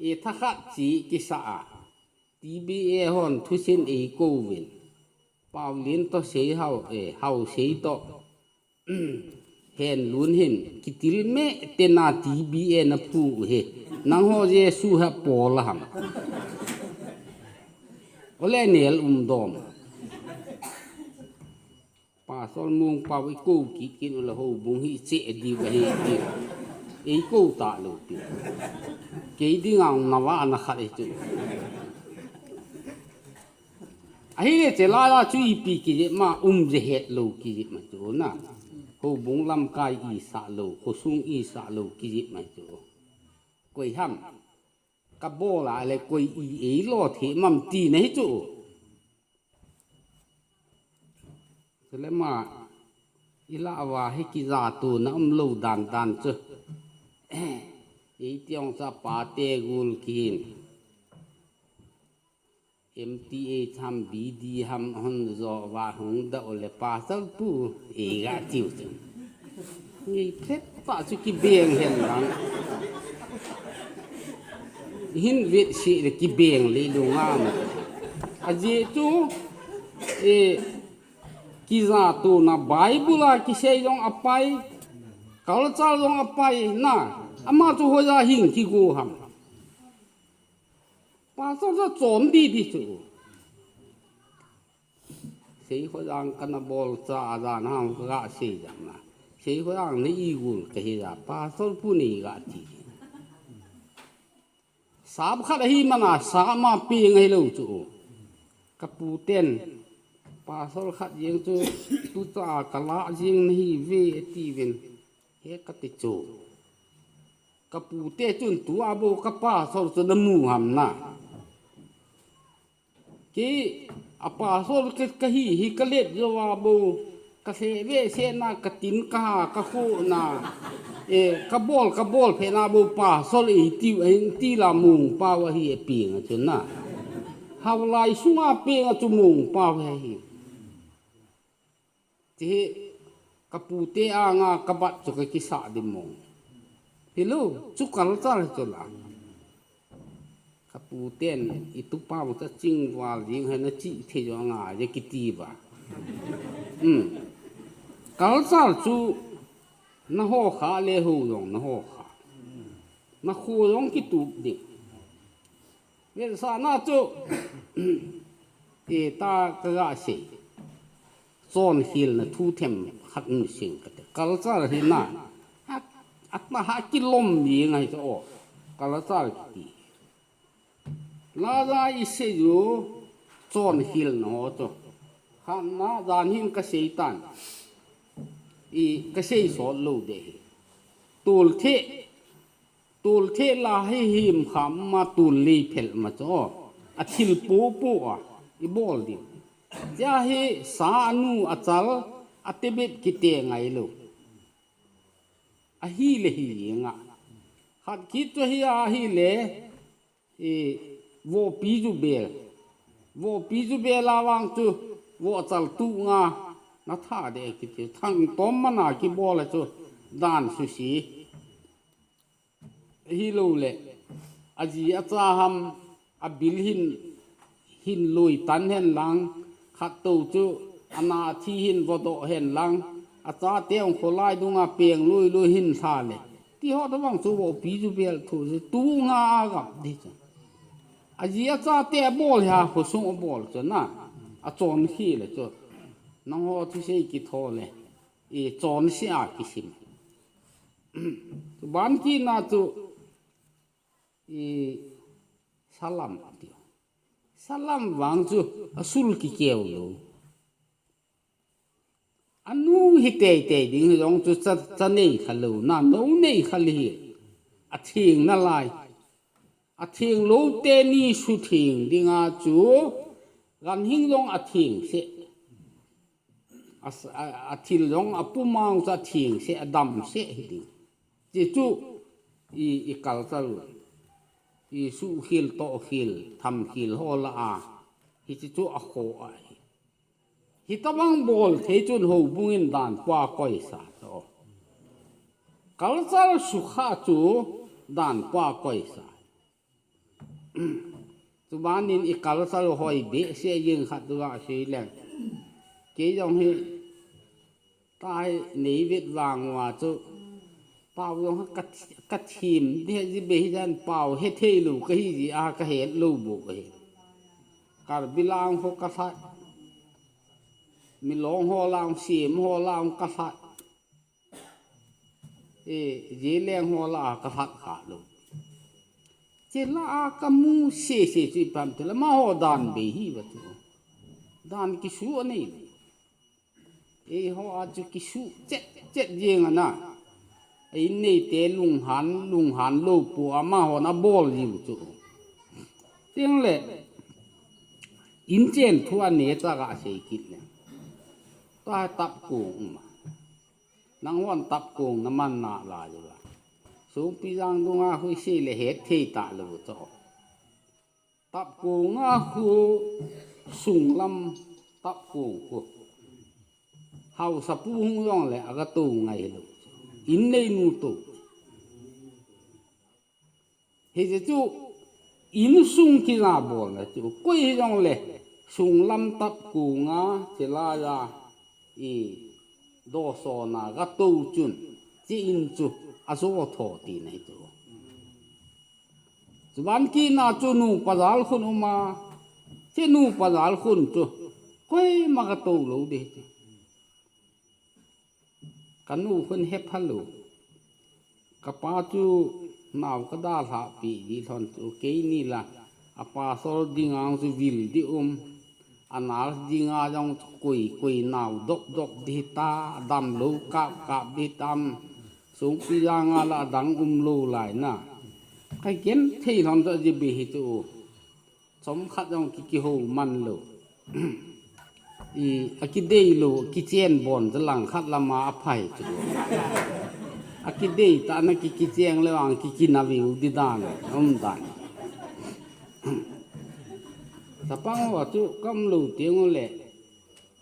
i tha khat chi kisa a, T B A hon thusin ei ko vin, Paulin to sei hau, e, hau sei to, hen lun hin, kitil me te na T B A na phu u he, nang ho Jesu ha pol ham. Ole nel um dom. Pastor Mung Pau i ko kit kin u la ho bung hi che di ka hi di. Ei ko ta lo pi. Kei di ngang na wa na khat e chu. Ahi le che la la chu i pi ki je ma um je het lo ki je ma chu na. Ho bung lam kai i sa lo, ho sung i sa lo ki je ma chu. Koi ham. Ka bol a le koi i ei lo the mam ti na hi chu. Chule ma, i la va hi kija tu na um lo dan dan chu. Ei tiong cha pa te gul kin. M T A ham B D ham hon jo va hung da o le pastor pu ei ga tiu chu. Ngei phet pa chu kibeng hen lang. Hin vet si le kibeng le lu nga ma. A je chu, e, kija tu na Bible a kisei jong apai, culture jong apai na, ama chu hoja hing kigo ham. Pastor chu chon di di chu. Sei hojang kana bol cha a jan ham ka ga sei jang na. Sei hojang na i gul ka hi ja. Pastor pu ni ga ti. Sap khat ahi mana sa ma pi ngai lo chu. Ka pu ten. Pastor khat jeng chu tu cha ka la jeng na hi ve ti vin. He ka ti chu. Ka pu te chun tu a bo ka pastor chu na mu ham na. Kei a pastor ka, ka hi hi ka let jo a bo, ka se ve se na ka tin ka ha ka khu na, e, ka bol, ka bol phe na bo pastor i ti, i ti la mung pau ahi e pi nga chu na. Hau lai sunga pi nga chu mung pau he hi. Ti hi ka pu te a nga ka bat chu ka kisa di mong. Hello, chu culture chu la. Ka pu ten i tu pa bu ta ching wal ding hai na chi the jo nga je kiti ba. Hmm. Culture chu na ho kha le ho jong na ho kha. Na khu jong ki tup ding. Ve sa na chu. E ta ka ga sei. Chon khil na thu them khat nu sing ka te. Culture hi na. A, a ta ha ki lom ni ngai to. Culture ki ti. La la i sei ju chon khil na ho to. Khan na jan hin ka sei tan. I ka sei sot lo de hi. Tul the Tul the la hi him kham ma tul li phel ma cho. A thil pu pu a. I bol di. Tia hi sa anu a chal a tebet ki te ngai lo. A hi le hi nga. Khat kit cho hi a hi le. I vo pi ju bel. Vo pi ju bel a wang chu. Vo chal tu nga. Na tha de ki chu. Thang tom ma na ki bol a chu. Dan su si. Hi lo le, a ji a cha ham, a bil hin, hin lui tan hen lang, khat to chu, a na thi hin vo do hen lang, a cha te ong kholai dunga peng lui lui hin tha le. Ti ho da bang chu vo pi ju bel thu chu, tu nga a gap di chu. A ji a cha te a bol ha, kho sung a bol chu na, a chon khi le chu. Nangho thusei kitho le, i chonse a kisim. Ban kina chu, i salam tiu. Salam vang chu asul kikeu lou. Anu hi teitei ding hi jong chu cha, cha nei kha lou, na nou nei kha li hi. Atheng nalai. Atheng lou teni sutheng dinga chu, ganhing jong atheng seh. A, a, athil jong apumang chu atheng seh, adam seh hi ding. Hichu i, i culture, i suhkhel, tohkhel, thamkhel ho lah a. Hichu akhoh ahi. Hitobang bol thei chun houbung in dan pua koisa to. Culture sukha chu dan pua koisa. Chubanin i culture hoi behseh jeng khat chu asei leng. Kei jong hi, tahi nei vet vang uva chu, pau jong ka, ka thim ding ji be hi jan pau hethei lou kahi ji a kahet lou bou ahi. Karbi lang ho kalhat. Milong ho lang, Sem ho lang kalhat. E, Zeliang ho lah a kalhat kha lou. Chela a kamu sese chu ipi ham tile amaho dan bei hiuva chu. Dan kisu anei. Eiho a chu kisu chet chet jeng ana. A in neite lunghan, lunghan lou pu amahon abol jiu chu. Tengle, inchen thu anei ta gasei kit le. Tahai tapkong uma. Nanghon tapkong naman nalai uva. Songpijang dunga khu isei le hetthei talou chu. Tapkong a khu sunglam tapkong khu. Haosapu hung jongle agatou ngai lou. In neinu tou. Hiche chu insung kija bolna chu. Koi hijongle sunglam tapkong a, chelaija i dosona gatou chun, hiche in chu ajo tho tina hichu. Chuban kina chu nupa jalkhun uma, hiche nupa jalkhun chu koima gatou lou ding chu. Kanu khun hephalou. Kapa chu nao kadalhahpi di lhon chu keini la. A pastor dinga chu vil di um. A nurse dinga jong chu koi koi nao dop dop di ta, damlou kap kap di tam. Songpijang a la adang umlou lai na. Kagenthei lhon chu ajibe hichu. Chomkhat jong ki, kihou man lou. I, akidei lou, kichen bon chu langkhat lama aphai chu. Akidei tah na ki, kicheng lou ang ki, kinaveu di dan, um dan. Chapang ho chu kaum lou tengule,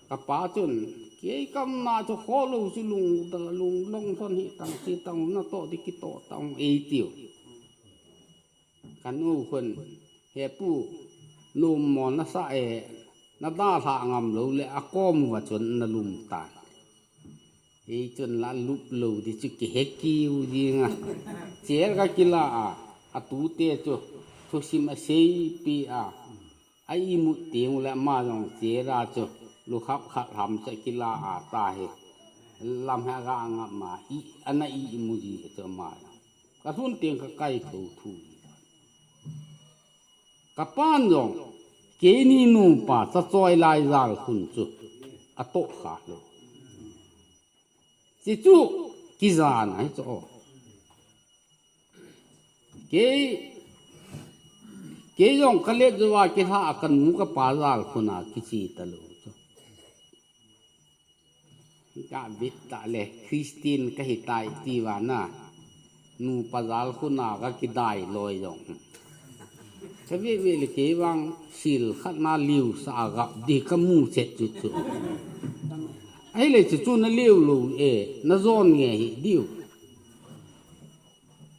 kapa chun, kei kaumna chu kholou chu lung, lunglong thon hi tang chi tang natoh di kitoh tang eitiu. Kanu khun, hepu, nommo nasah e, nadalhah ngam loule akom uva chun nalum tan. Hichun la lup lou di chu kihekiu jinga. Chel kakila a, atute chu, thusim aseipi a. A imut tengule ama jong chela chu, lukhap khat ham chu kila a tahi. Lam hi agangap ma, i, ana imu ji chu ama jong. Kalhun teng kakai thou thu. Kapan jong, keini nupa chachoi lai jalkhun chu, atoh kha lou. Hichu, kijana hichu. Kei, kei jong kalet jouva kilhah a kanu kapa jalkhun a kiche talou chu. Kavet tale, Christian kahitai tiva na. Nupa jalkhun a kakidai loi jong. Kavet vet le kei vang sil khat na liusah a gap di kamu chet chu chu. Ahile chu chu naliu lou e, najon nge hi diu.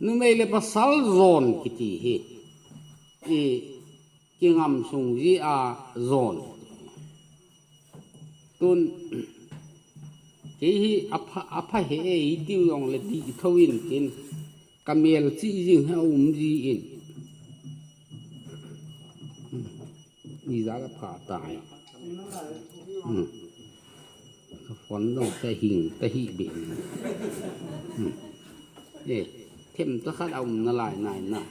Numei le pasal jon kiti hi. I kingam sung ji a jon. Tun, kei hi apha, apha he e, itiu jongle dih thou in tin, kamel chih jing hi aum ji in. Ijat apha tai. Hmm. Kon dong sa hing ta hi be. Hmm. Eh, them ta khat a um nalai nai na.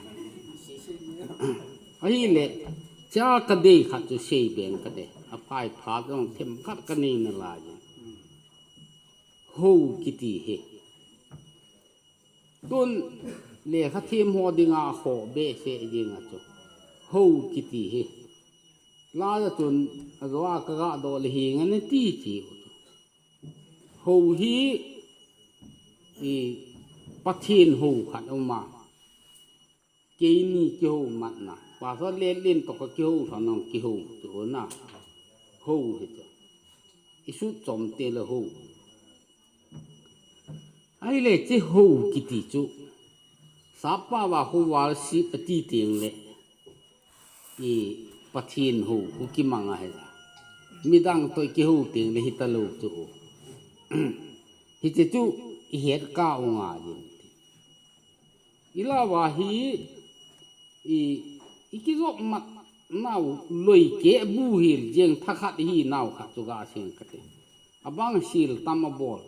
Ahile, cha ka dei khat chu sei beng ka te. A phai pha dong them khat ka nei nalai. Ho kiti hi. Tun lekha them ho dinga kho be se dinga chu. Ho kiti hi. La chun a zo a ka ga do le hi nga ne ti chi u chu. Ho hi i Pathen ho khat uma. Keini kiho matna. Pastor Lenlen to ka kiho thanong kiho chu na. Ho hi chu. I sut chom te le ho. Ahile chi ho kiti chu. Sapa va ho val si pati ting le. I Pathen ho, ho kimang a hi la. Midang to kiho ting le hi ta lo chu. Hi chi chu i het ka u nga din. I la va hi i, i kizop mat nau loi ke bu hil jeng tha khat hi nau khat chu ga sing ka te. Abang sil tam a bol.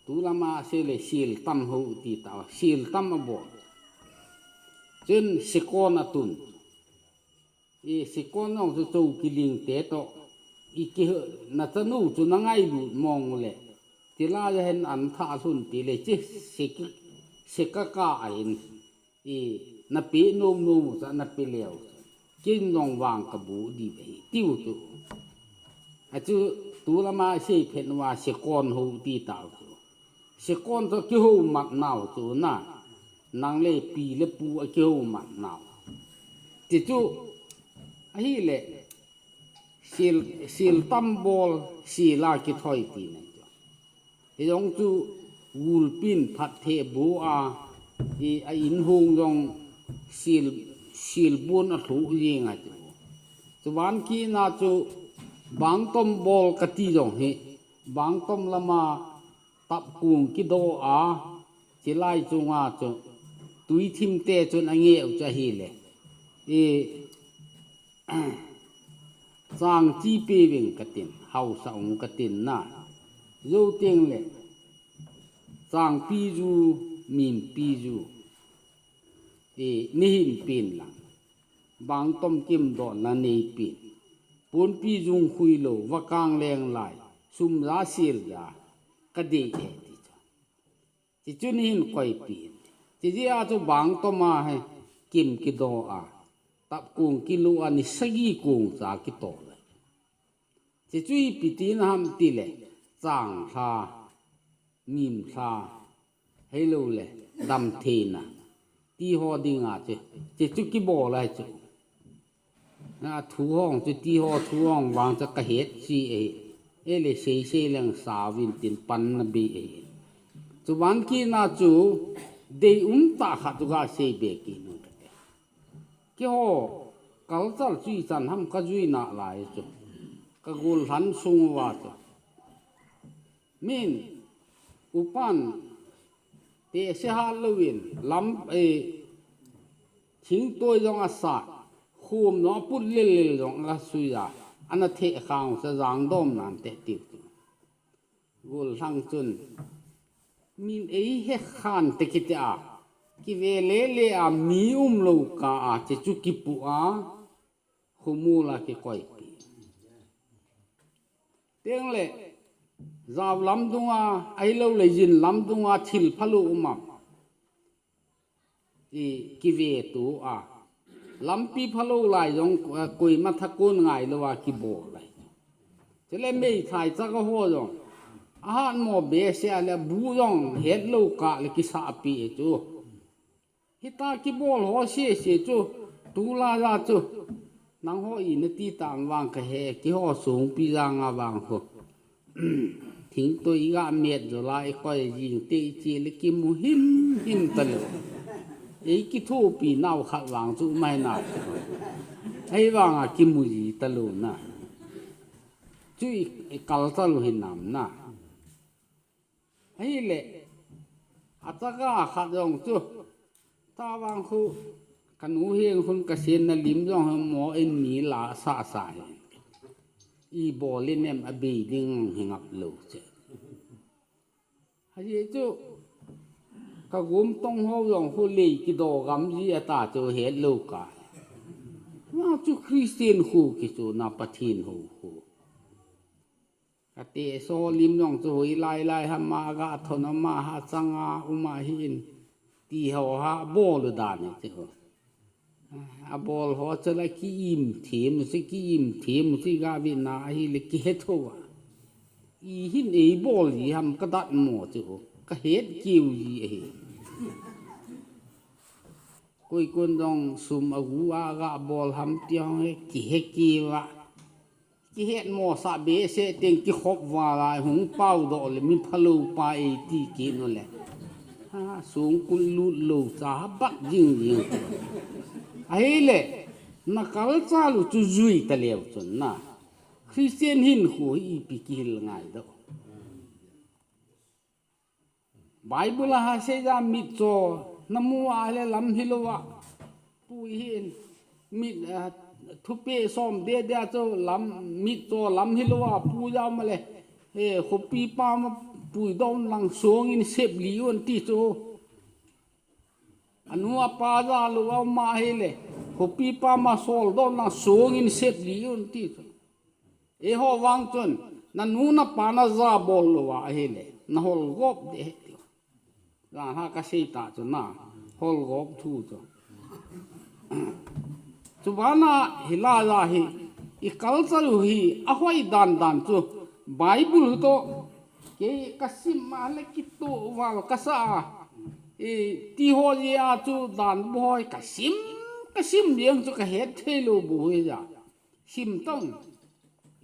Tu lama se le sil tam ho ti ta, sil tam a bol. Chun sikon a tun. I sikon nong chu chou kiling te to. I ki na chanu chu na ngai lut mong le. Ti la ja hen an tha sun ti le chi sik, sikaka a hin. I na pi nom nom cha na pi leo. Kin nong vang ka bu di ve tiu chu. A chu tu lama sei phen wa sikon ho ti ta chu. Sikon to kiho mat nau chu na. Nang le pi le pu a kiho mat nau. Ti chu ahile sil, sil tam bol sila kithoi ti na chu. Hi jong chu gulpin phat the bu a, i a in hung jong sil, sil bun a thu jing a chu. Chu van ki na chu bang tom bol ka ti jong hi, bang tom lama tap kung kido a, chilai chunga chu tui thim te chun a nge u cha hi le. I chang chi pe ving ka tin, hausa ung ka tin na. Zo teng le, chang pi ju, min pi ju. I ni hin pin lang. Bang tom kim do na nei pin. Pun pi jung khui lo, va kang leng lai. Sum ja sil ja, ka dei e ti chu. Chi chu ni hin koi pi. Chi ji a chu bang tom a he, kim kido a. Tap kung kilu a ni sagi kung cha kito le. Chi chu ipi ti na ham ti le, chang hla, mim hla, hei lo le, dam thei na, ti ho ding a chi, chi chu kibol a hi chu. Na thu hong chu ti ho thu hong vang chu ka het chi e, e le sei sei leng sa vin tin pan na bi e. Chu van ki na chu, dei um ta khat chu ga sei be ki nu ta te. Kiho, culture chu ichan ham ka jui na lai chu. Ka gul hlan sung uva chu. Min, upan, te se ha loin, lam, eh, thingtoi jong a sa, khum jong a put lel lel jong a sui a, ana the khang sa jang dom nan te tiu chu. Gul hlang chun, min ei he khan te kiti a, kive le le a mi um lo ka a, che chu kipu a, khumul a kikoi pi. Teng le, zau lam dung a, ai lo le jin lam dung a, thil phalu um a. I kive tu a. Lampi phalo lai jong, eh, koima thakun ngai lo a kibol lai. Chule mei thai chaka ho jong. Ahat mo be se a le bu jong het lo ka le kisa pi e chu. Hita kibol ho se se chu. Tu la la chu. Nang ho i na ti tam vang ka he, kiho sung pi jang a vang ho. Thingtoi i ga met jo la i koi jing te i chi le kimu him him ta lo. Ei kithopi nau khat vang chu mai na. Ei vang a kimu ji ta lo na. Chu i, i kal ta lo hin nam na. Ahile, a taka khat jong chu, ta vang khu, ka nu hieng hun ka sen na lim jong hong mo en ni la sa sa hi. Ibol in em abei ding hi ngap lou che. Hijeh chu, ka gum tong ho jong khu lei kido gam ji ata chu het lou ka. Ma chu Christian khu kichu na Pathen hou khu. Ka te so lim jong chu hoi lai lai ham a ga thon ama ha chang a um a hin ti ho ha bol u dan e chu. Abol ho chu la ki im them u chu, ki im them u chu ga ve na ahile kihe tho a. I hin ei bol ji ham ka dat mo chu, ka het keu ji ahi. Koi kon jong sum agu a ga bol ham ti hong he kihe keu a. Kihet mo sa be se teng kikhop val a hung pau doh le mi phalou pa ei ti kit u le. Ha, sung kul lut lou cha bat jing jing. Ahile, na culture u chu jui ta leu chun na. Christian hinkho hi ipi kihil ngai doh. Bible a ha sei ja mitcho, na mu a le lam hilou a. Pui hin, mit, ah, thupe som de de a chu lam, mitcho lam hilou a, pui ja ma le. He, khopi pa ma pui don lang song in sep li un ti chu. Anu apa ja lou a ma hile, khopi pa ma sol don lang song in sep li un ti chu. Eiho vang chun, na nu na pa na ja bol lou a ahile, na hol gop de he ti. Jan ha ka sei ta chu na, hol gop thu chu. Chu bana hi la ja hi, i culture u hi, ahoi dan dan chu, Bible toh, kei ka sim ma le kitoh val ka sa a, i, ti ho ji a chu dan bu hoi ka sim, ka sim jeng chu ka het thei lou bu hoi ja. Sim tong,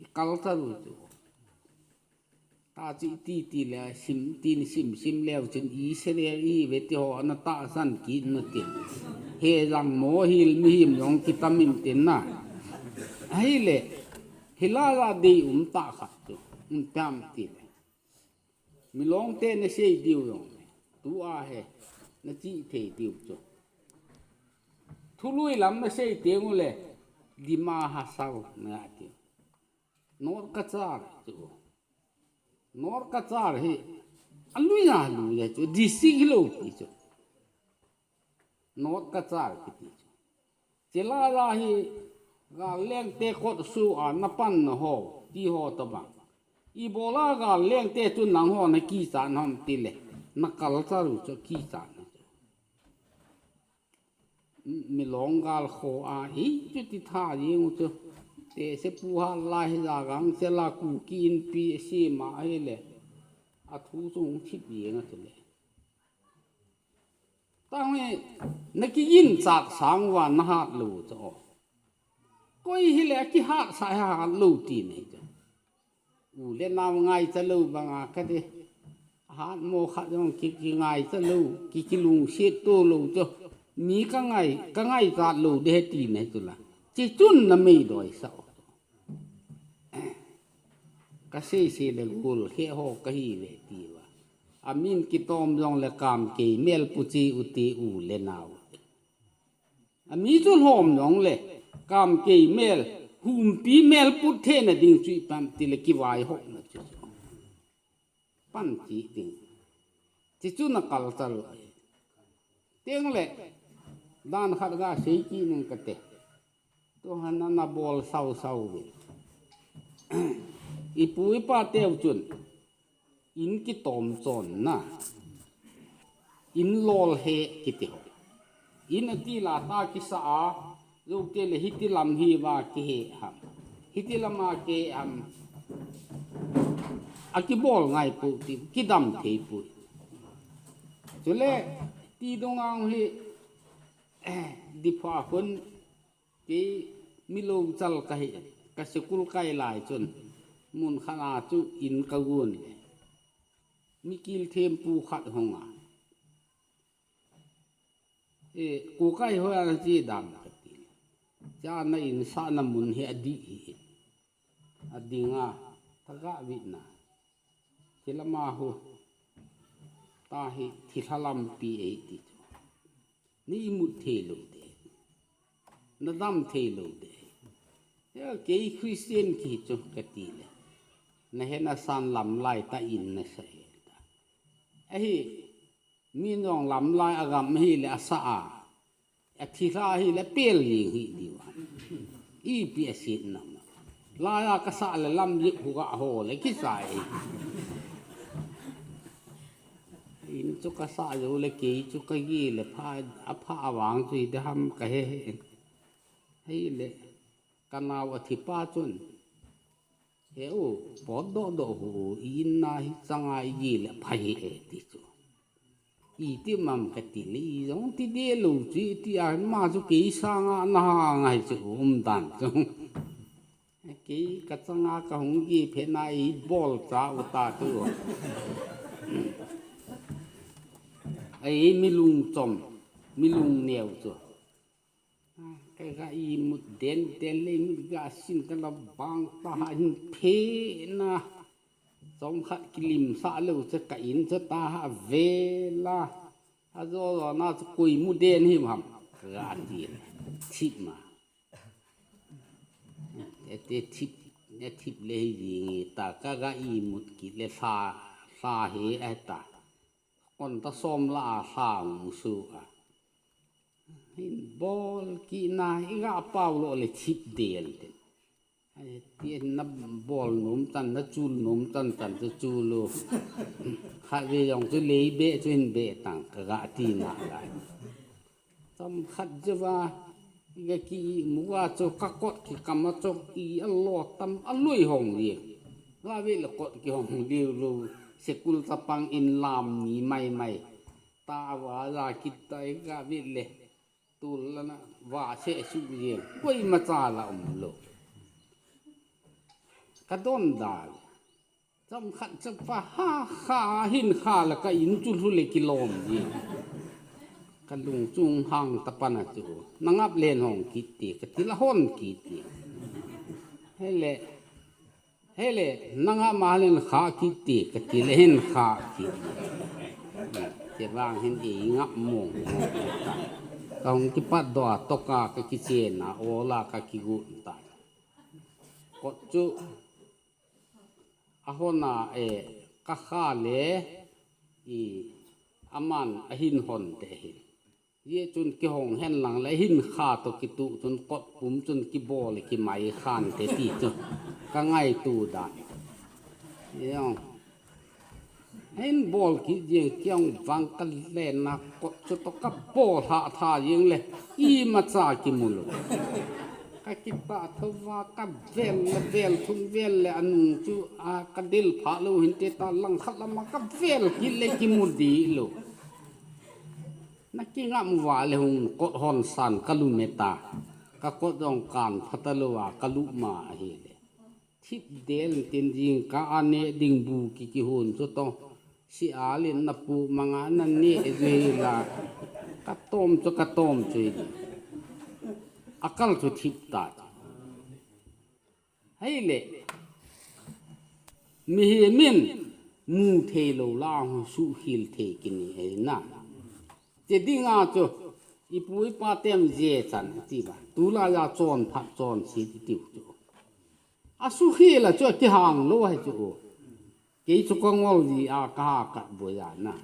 i culture u chu. Ta chu i ti ti le sim, tin sim, sim leu chun Israel i ve ti ho ana tahsan kit na tin. He jang mo hil mihem jong kitam in tin na. Ahile, hi la la dei um tah khat chu. Um tam ti le. Milong te na sei diu jong le. Tu a he, na chi thei diu chu. Thului lam na sei teng u le, Dima Hasao na ti. North Cachar chu. North Cachar hi, alui a lui a chu, district hilou pi chu. North Cachar kiti chu. Chila la hi, Gal Leng te kot su a na pan na ho, ti ho to bang. Ibola Gal Leng te chu nang ho na kichat ham ti le, na culture u chu kichat na chu. Milong gal kho a, i chu ti tha jing u chu. Te se pu ha lai hi ja gang se la Kuki Inpi se ma ahile. A thu chu hung thip jing a chu le. Tang e, na ki in chak sang va na hat lou chu. Koi hile a kihat sa hat lou ti nei chu. U le nau ngaicha lou banga ka ti. Hat mo khat jong ki, ki ngaicha lou, ki, ki lungset to lou chu. Mi ka ngai, ka ngaichat lou de he ti nei chu la. Chi chun na mei doi sa. Ka sei sei le gul khe ho ka hi ve ti va. A min kitom jong le Kamkei mel pu chi u ti u le nau. A mi chu lhom jong le, Kamkei mel, Humpi mel put thei na ding chu i pan ti le kivaihop na chu. Pan chi ding. Chi chu na culture u ahi. Teng le, dan khat ga sei kit ning ka te. Tu han na na bol sau sau ve. I pu i pa teu chun. In kitom chon na. In lol he kiti ho. In a ti la ta kisa a, Zote le hiti lam hi va kihe ham. Hiti lam a kihe ham. A kibol ngai pu ti, kidam thei pu. Chule, ti dong ang hi, eh, Dipha khun, kei milou chal ka hi, ka sikul kai lai chun, mun khat a chu in ka gun le. Mi kil them pu khat hong a. E, ku kai hoi a na chi dam ka ti. Cha na in sa na mun hi a di hi. A ding a, ta ga wi na. Chi lama hu. Ta hi thi thalam pi ei ti chu. Ni mut thei lou de. Na dam thei lou de. Kei Christian kihi chu kati le, nahe nasan lamlai tah in nasa e ta. Ahi, mi nong lamlai agam hile asa a, athi lha hile pel jing hi diu a. Ipi asit nam. Laiya kasah le lam jep hu ga ho le kisai. In chu kasah jou le kei chu kagi le pha, apha avang chu hi de ham kahe he. Hile, kanao athi pa chun, he u, potdoh doh hu, i in na hi changa iji le pha hi e ti chu. Iti mam kati le, ijong ti de lou chu, iti a, ma chu kei sanga nahang ahi chu, umdan chu. Kei kachanga kahung ji phe na ibol cha u ta chu. Ai mi lungchom, mi lungneo chu. Kaga imut den den le imut ga sin kala bang ta ha hin phe na. Chomkhat kilimsah lou chu ka in chu ta ha vela. Ajo jo na chu koi mu den hi ham. Kaga ti. Thip ma. Ete thip, ne thip le hi jing ta kaga imut kit le lha, lha he ata. Kon ta som la a lha musu a. Hin bol kit na iga pau lo le thip del te. Ai, ti na bol nom chan, na chul nom chan chan chu chul u. Khatvei jong chu lei be chu hin be tang kaga ti na lai. Chomkhat jeh a, iga ki imu a chu kakot kikam a chu i alo tam alui hong li. Khatvei le kot kihong liu lou, school chapang in lam ni mai mai. Ta va ja kit ta iga vei le. Tul lana va se su jeng. Koima cha la um lou. Kadon dal. Chomkhat chapa ha kha hin kha la ka in chu lhu le kilom ji. Kalung chung hang ta pana chu. Nangap len hong kit ti, kati la hon kit ti. Hele, hele, nangap ma len kha kit ti, kati le hin kha kit ti. Che vang hin i ngap mong. Kahung kipat doh a toka kakichen a, ola kakigun ta. Kot chu ahon a, e, kakha le, i, aman ahin hon te hin. Ye chun kihong hen lang le hin kha to kitu chun kot pum chun kibol kimai khan te ti chu. Ka ngaitu dan. Yong. Hin bol kit jeng kiang vang ka le na kot chu to ka bol ha tha jeng le. Ima cha kimu lou. Ka kipah thou va ka vel le vel thum vel le anung chu a ka del pha lou hin te ta langkhat lama ka vel kit le kimu di lou. Na kingam uva le hung kot hon san ka lum e ta. Ka kot jong kan pha ta lou a ka lum ma ahi le. Thip del tin jingkah a neh ding bu ki kihon chu to. Si a lin na pu manga na neh jui la. Ka tom chu ka tom chu hi. Akal chu thip ta. Hei le. Mihem in mu thei lou la hung suhkhel thei kini hei na. Che ding a chu ipu ipa tem je chan ti ba. Tulai a chon phat chon si ti tiu chu. Asuhkhel a chu kihang lou ahi chu. Kei chu ka ngol ji a ka ha kat boi a na.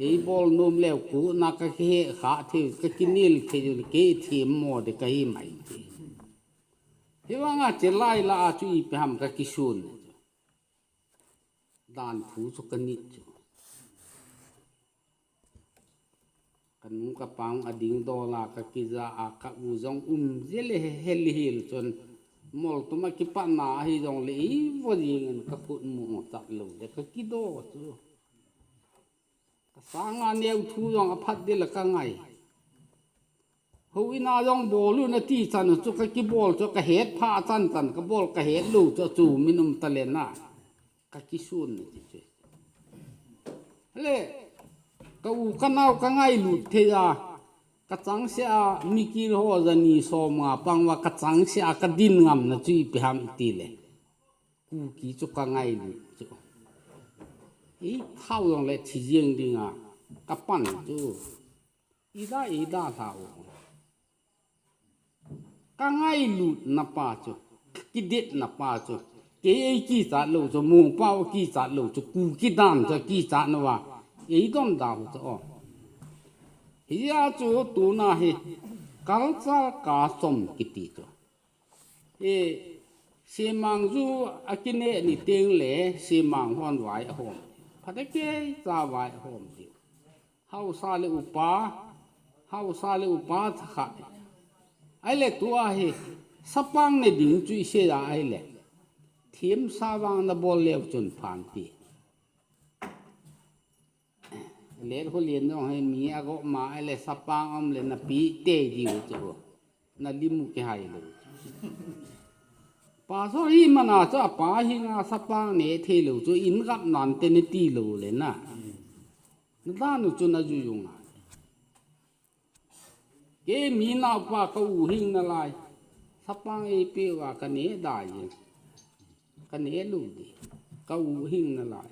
Ei bol nom leu ku na ka kihe kha thei, ka kinel thei, kei thim mo de ka hi mai thei. Hivang a che lai la a chu ipi ham ka kisun. Dan phu chu ka nit chu. Ka nu ka pa a ding dol a ka kija a ka u jong um je le he, hel hel chun. Mol tum a kipat na ahi jong le i vo jing in ka khut mu chat lou le ka kido chu. Ka sanga neu thu jong a phat de le ka ngai. Houin a jong bol u na ti chan u chu ka kibol chu ka het pha chan chan ka bol ka het lou chu chu min um ta le na. Ka kisun na ti chu. Le, ka u ka nau ka ngailut thei a, ka changse a, mikil ho jani som nga pang uva ka changse a ka din ngam na chu ipi ham ti le. Kuki chu ka ngailut chu. I thau jong le thi jeng ding a, ka pan chu. I da, i da thau. Ka ngailutna pa chu, kidetna pa chu, kei ei kichat lou chu, mongpau kichat lou chu, Kuki dan chu kichat nauva, ei donda u chu o. Hijeh a chu tuna hi culture ka chom kiti chu. E, semang ju akineh ni tengle semang hon vai ahom. Phatecha vai ahom diu. Haosa le upa, haosa le upa thakhat. Ahile tua hi, sapang ne ding chu isei a ahile, themsa vang nabol leu chun phan ti. Let Kholien jong hi mi agoma ahile sapang um le napeh tei diu chu. Nalim u kihai lou. Pastor hi mana chu apa hinga sapang neh thei lou chu, in gap nante nati lou le na. Nadan u chu najui u ngai. Kei mi naopa ka u hing nalai. Sapang eipeh uva kaneh dai e. Kaneh lou di. Ka u hing nalai.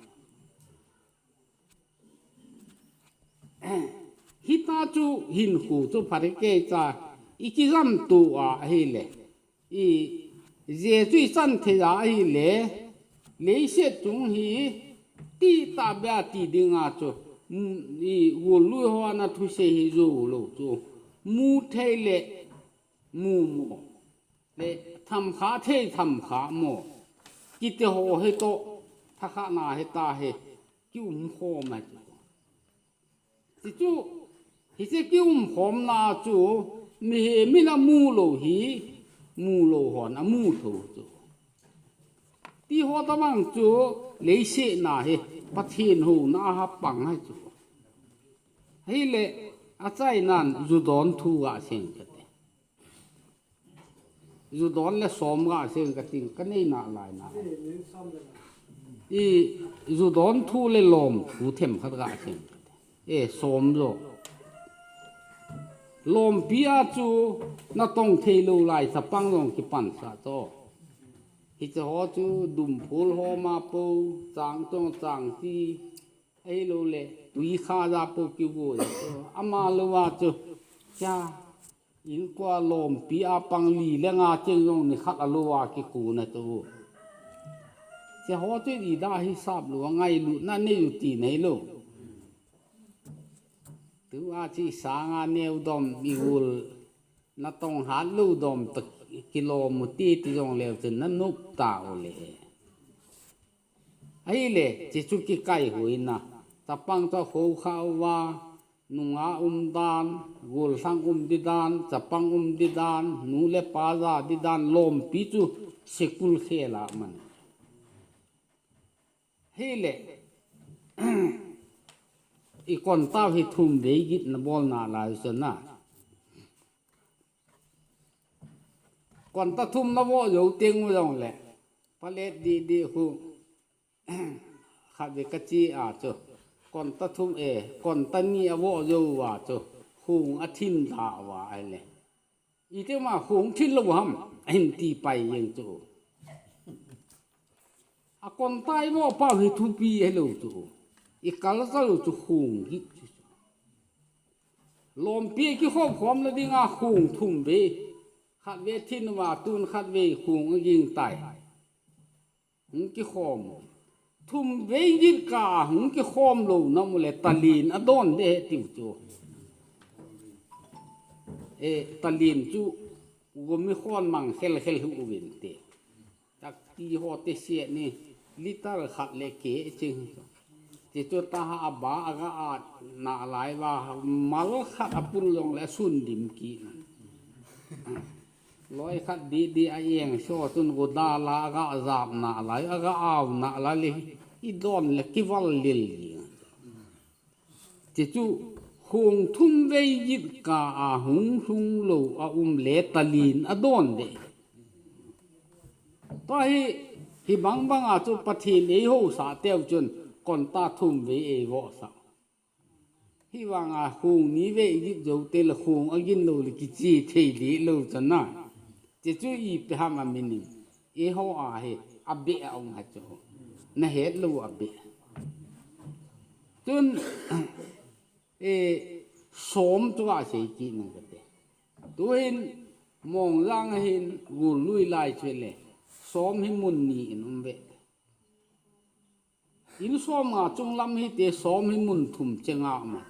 Hita chu hinkho chu phatecha ikijam tou a ahile, i, je chu ichan thei a ahile, leiset chung hi tihtah beh a ti dinga chu, mm, i, gollui ho ana thusei hi jou lou chu, mu thei le mu mo, le thamkha thei thamkha mo, kiti ho hitoh, thakhatna hita hi kiumkhom ahi chu. Hichu, hiche kiumkhomna chu, mihem in amu lou hi, mu lou hon amu thou chu. Ti ho tobang chu, leiset na hi, Pathen houna a hapang ahi chu. Ahile, achainan ju don thu gasei kate. Ju don le som gasei kating, kanei nalai na. I, ju don thu le lom thu themkhat gasei kate. E, som jo. Lompi a chu natong thei lou lai chapang jong kipansah to. Hiche ho chu dumphul ho ma po, chang chong chang chi, ahilouleh tui kha ja po kivui. Ama louva chu, cha, inkoa lompi a pang li le nga cheng jong nikhat alouva kikona chu. Hiche ho chu ida hisap lou, angailutna nei u ti neilou. Tua chu isanga neo dom, igol natong hat lou dom toh kilom u ti ti jongleu chun nanop tau le. Ahile, hiche chu kikaihuina. Chapang chu akhoukhah uva, nungah um dan, gollhang um di dan, chapang um di dan, nu le pa ja di dan, lompi chu school khel a man. Hile, i kontao hi thum vei git nabol nalai u chu na. Konta thum navoh jou teng u jongle, palet didi khu, khatvei kache a chu, konta thum e, konta ni avoh jou uva chu, khong athim da uva ahile. Itihama khong thim lou ham, ahin ti pai jeng chu. Akonta ivoh pau hi thupi hilou chu. I culture u chu khong git chu. Lompi kikhop khom na dinga khong thum vei. Khatvei thim uva tun khatvei khong aging tai. Hung kikhom. Thum vei git kah a hung kikhom lou na mu le talen adon de tiu chu. E, talen chu gomi khon mang khel khel hi uvin te. Takti ho te sia ni liter khat le keh ching. Hichu taha aba aga at nalai uva mal khat apul jongle asun dim kit. Loi khat didi a-eng so chun godal a aga jap nalai, aga au nalai le, idon le kival lil jeng. Hichu khong thum vei git kah a hung lhung lou aum le talen adon de. Tua hi, hibang banga chu Pathen eihousah teu chun konta thum vei eivohsah. Hivanga khong ni vei git jou teng le khong agin lou le kiche thei lou chu na. Hichu ipi ham amin in. Eiho a hi abeh a um ahi chu. Nahet lou abeh. Chun, e, som chu asei kit nung kate. Tuhin, Mongjang ahin, Gullui lai chu le, som hi mun ni in um ve. In som nga chunglam hi te, som hi mun thum chenga um a.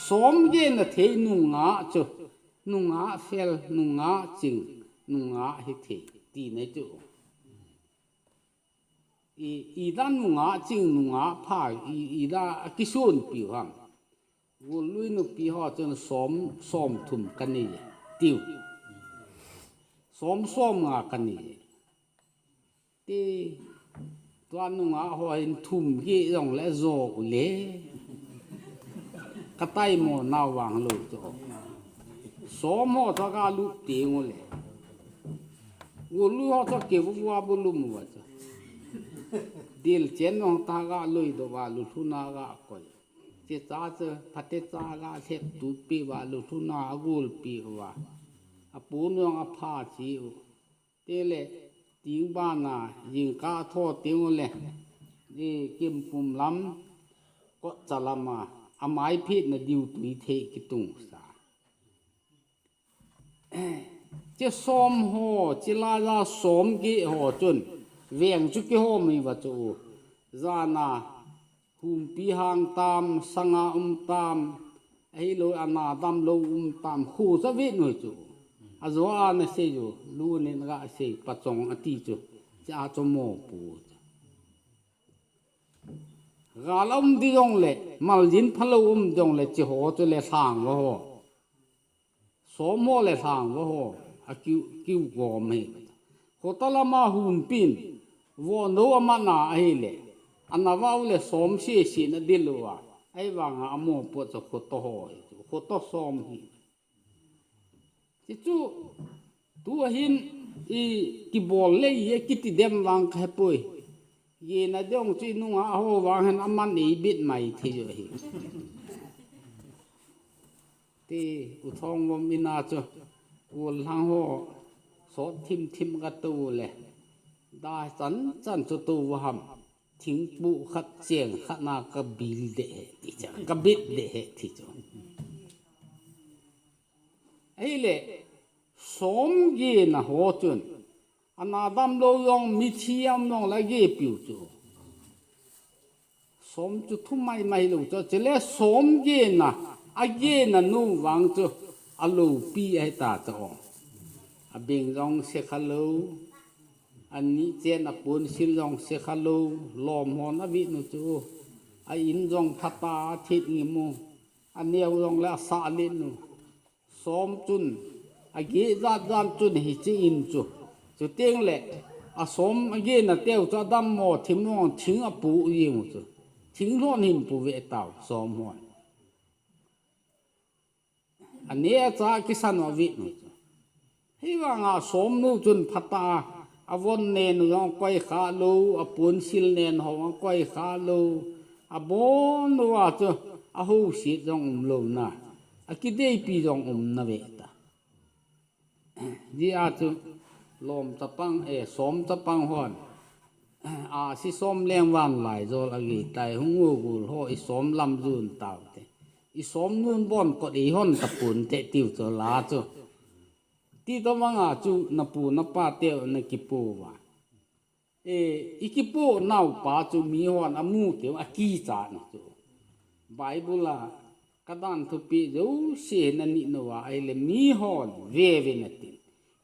Som gena thei nungah chu, nungah fel, nungah ching, nungah hi thei, ti nei chu. I, ida nungah ching, nungah pha, i, ida a kisunpiu ham. Gullui nupi ho chun som, som thum ka nei e, tiu. Som, som nga ka nei e. Ti, tua nungah ho hin thum geh jong le jo u le. Ka taimo nau vang lou chu. Som ho chu ka lut teng u le. Gullui ho chu kivua bu lum uva chu. Dil chen nong ta ga lui doh uva, lulhuna ga koi. Checha chu, phatecha ga lhep tupi uva, lulhuna a gulpi uva. A pu nuang a pha chi u. Te le, ting bana, jingkah tho teng u le, i kimpum lam, kotcha lama, a mai phetna diu tui thei kitung sa. Che som ho, che laja som geh ho chun, veng chu kihom uva chu. Jana, humpi hang tam, sanga um tam, ahilou, ana damlou um tam, khu sa vet nu chu. Ajo a na sei u, lu nin ga sei, pachong ati chu, che a chu mopu chu. Gal a um di jong le, maljin phalou um jong le, che ho chu le lhang va ho. Som ho le lhang va ho, a kiu, kiu gom hi. Khota lama humpin, vohnou a mana ahile, ana vau le som sese na dil uva, ahivanga a mopu chu khoto ho hi, khoto som hi. Ti chu, tu ahin i kibol le i kiti dem vang ka hepoi. Gena dong chu i nungah ho vang hin aman ei bit mai thei u hi. Ti u Thongvom ina chu, u lhang ho, sot thim thim ka tou le. Da chan chan chu tou va ham. Thingpu khat cheng khat na ka bil de he ti chu, ka bit de he ti chu. Ahile, som gena ho chun, ana damlou jong mithi am jong la gepiu chu. Som chu thum mai mai lou chu, chule som gena, a gena nu vang chu, a loupi ahi ta chu. A beng jong se kha lou, a ni chen a ponsil jong se kha lou, lom hon a vit nu chu. A in jong phata a thit ngimu, a neo jong le a sa len nu. Som chun, a geh jat jat chun hiche in chu. Chuteng le, a som a gena teu chu a dammo thim mong thing a pu jeng u chu. Thing lhon hin pu ve tau, som hon. A ne a cha kisan u a vit nu chu. Hivanga som nu chun phata a von nen u jong koi kha lou, a ponsil nen ho a koi kha lou, a bon uva chu a houset jong um lou na, a kideipi jong um na ve ta. Jia chu lom chapang, e, som chapang hon. A si som leng van lai jol a gei tai hung u gul ho i som lam jun tau te. I som nun bon kot i hon ta pun te tiu chu la chu. Ti to manga chu na pu na pa teu na kipu va. E, i kipu nau pa chu mi hon a mu teu a kicha na chu. Bible a ka dan thupi jouse na ni no va ahile mi hon ve ve na tin.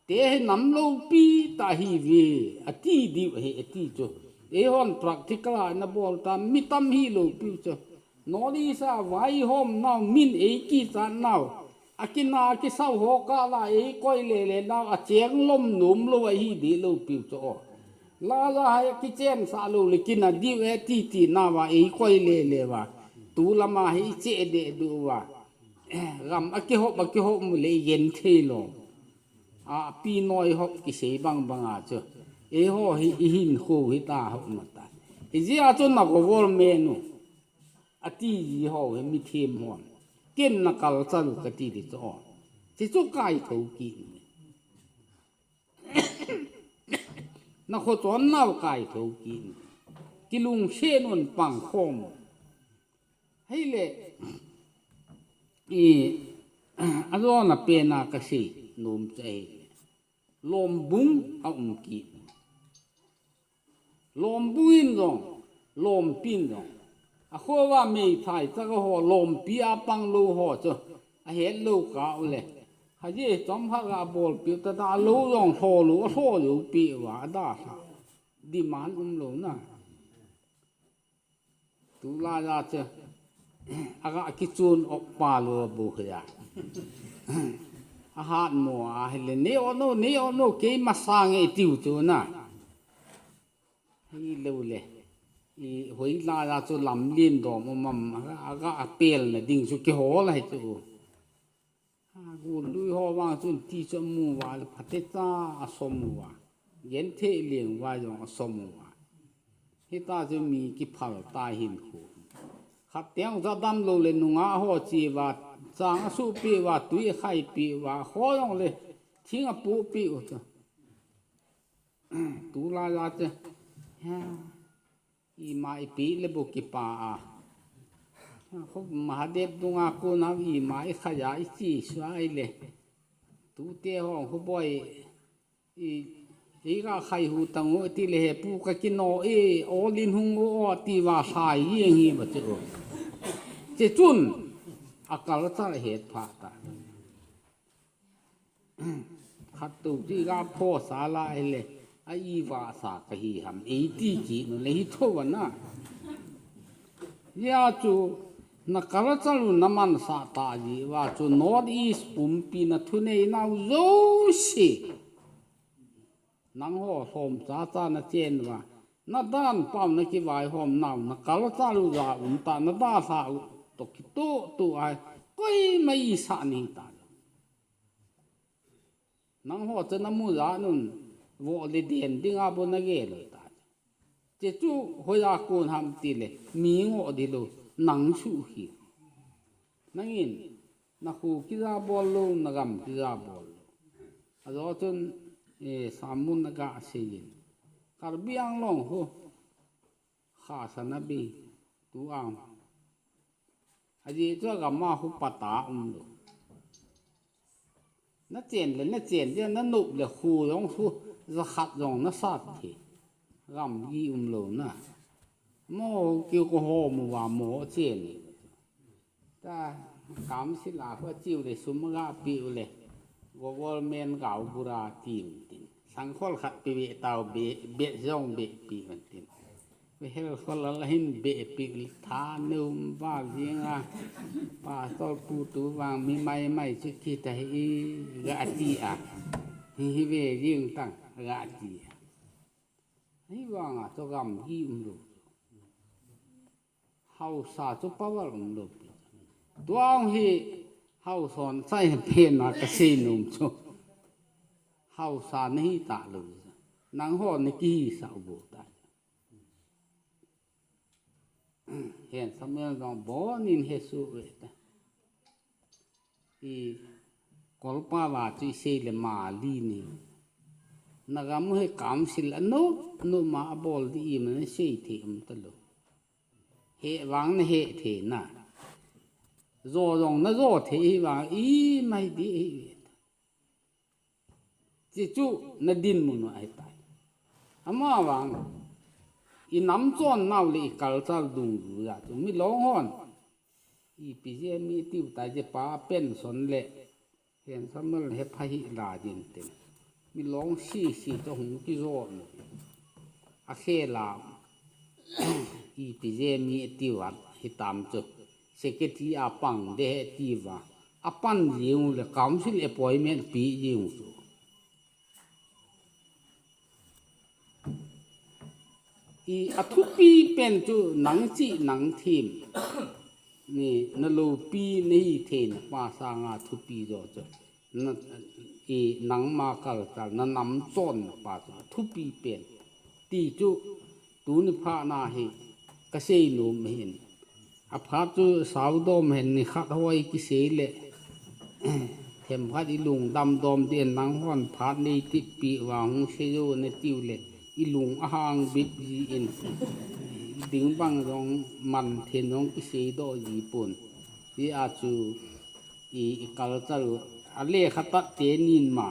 Te hi nam loupi ta hi ve, a ti diu hi a ti chu. Ei hon practical a na bol ta mi tam hi loupi chu. North East a vai hom nau min ei kicha nau. A kina a kisau ho ka la ei koi le le nau a cheng lom nom lou a hi di loupi chu o. La la hai a kichen sa lou le kina diu e ti ti nau a ei koi le le va. Tu lama hi che de du va. Gam a kihop a kihop mu le i gen thei lou. A pi noi hop kisei bang bang a chu. Ei ho hi i hin khu hi ta hop ma ta. I jia chu na ko vol me nu. A ti ji ho hi mi them hon. Ken na kal cha lu ka ti di chu o. Chi chu kai tho ki. Na kho chon nau kai tho ki. Kilungset un pang khom. Hei le. I, a lo na pe na ka sei. nom chu ahi. Lombung a um kit. Lombung in jong, lompi in jong. Akhoa meithai chaga ho, lompi a pang lou ho chu. Ahet lou kah u le. Haji chom khat ga bolpi u tah a lou jong lho lou, alho lou pi uva, adalha. Demand um lou na. Tulai a chu. Aga kichun op pa lou bu hia. Ahat mo a hile, nei o no, nei o no, keima sang e tiu chu na. Hi lou le. I hoilai a chu lamlen dom um am, aga apelna ding chu kihol ahi chu. Agul lui ho vang chun ti chu amu uva le phatecha asom uva. Genthei leng uva jong asom uva. Hita chu mi kiphal ta hin khu. Khat teng chu adam lou le nungah ho che uva, chang asuhpeh uva, tui akhaipi uva, kho jong le thing apohpeh u chu. Tulai a chu. Ha. Ima ipi le bu kipa a. Khu Mahadev dunga kona ima ikhai a ichi suai le. Tute ho khu boi i, iga khai hu tang u ti le he pu ka kino e, olin hung u o ti uva khai jeng hi ba chu. Che chun, akal chal het pha ta. Khat tu ti ga pho sa la hile, a i va sa ka hi ham, eiti kinu le hi tho va na. Hia chu, na culture u na mansah ta ji uva chu North East pumpi na thunei nau jouse. Nangho lhom chacha na chen uva. Na dan pau na kivaihom nau, na culture u ja um ta, na dalha u toh kitoh toh ahi, koima isah nahi ta. Nangho chu na mu jat un, vo le den dinga bou na gel u ta. Che chu hoiya kon ham ti le, mi ngoh di lou, nang suh hi. Nangin, na kho kija bol lou, na gam kija bol lou. Ajo chun, eh, samun na ga sei in. Karbi Anglong khu, kha sa na bi, tu ang. Ajeh chu agam a khu pata um lou. Na chen le, na chen le, na nop le khu jong khu, jakhat jong na sat thei. Gamgi um lou na. Mo kiu ko ho mo va mo chen ni. Ta kam sila khu chiu le sum ga pi u le. Government gau bura tim tin. Sangkhol khat pi ve tau be, be jong be pi man tin. Ve hel khol la hin be pi le tha neum va jing a. Pastor pu tu vang mi mai mai chu ki ta hi ga ti a. Hi hi ve jing tang ga ti a. Hi vang a to gamgi um lou. Haosa chu power um lou pi. Tuang hi haosa hon chai phen na ka sei nom chu. Haosa na hi ta lou. Nangho na kihisah u bou ta. Hen Samuel jong bon in he su ve ta. I kolpa va chu i sei le ma li ni. Na gam u hi council a no, no ma a bol di i ma na sei thei um ta lou. He vang na he thei na. Jo jong na jo thei hi vang i mai di hi. Chi chu na dinmun u ahi tai. Ama vang, i nam chon nau le i culture dungjuia chu mi long hon. Ipi jeh mi tiu tai je pa pension le. Hen Samuel he pha hi la din tin. Mi long sisi chu hung kijo nu. A khela. Ipi jeh mi tiu a hi tam chu. Secretary a pang de he ti va. A pan jing u le council appointment pi jing u chu. I a thupi pen chu nang chi nang thim. Ni na loupi na hi thei na pa sanga thupi jo chu. Na, i nangma culture na nam chon na pa chu thupi pen. Ti chu tuni pha na hi ka sei nom hin. A phat chu saudom hen ni khat hoi kisei le. Themkhat i lungdam dom din nang hon phat nei tipi vang hung sei jo na tiu le. I lung ahang bit ji in. Ding bang jong man then jong kisei doh ji pon. Ti a chu i, i culture alekhatat te nin ma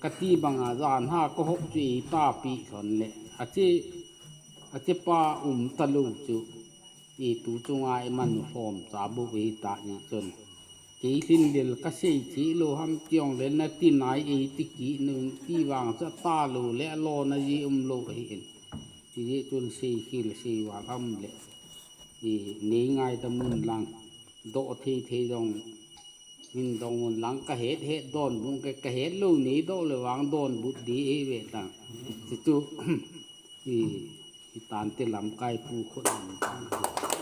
kati banga jan ha kahop chu eitapi lhon le, ache, achepa um talou chu itu chunga iman u lhomcha bou ahita jeh chun, kei lhinlel kasei cheh lou ham tijongle natinai eiti kit un ti vang chu atalou le alona ji umlou ahin. Hijeh chun seikhel seival ham le, nei ngaidam un lang, doh thei thei jong hin dong un lang, kahet het donbut, kahet lou neidoh le vang donbut di eive tan. Chuchu hitante lamkai pu khut in.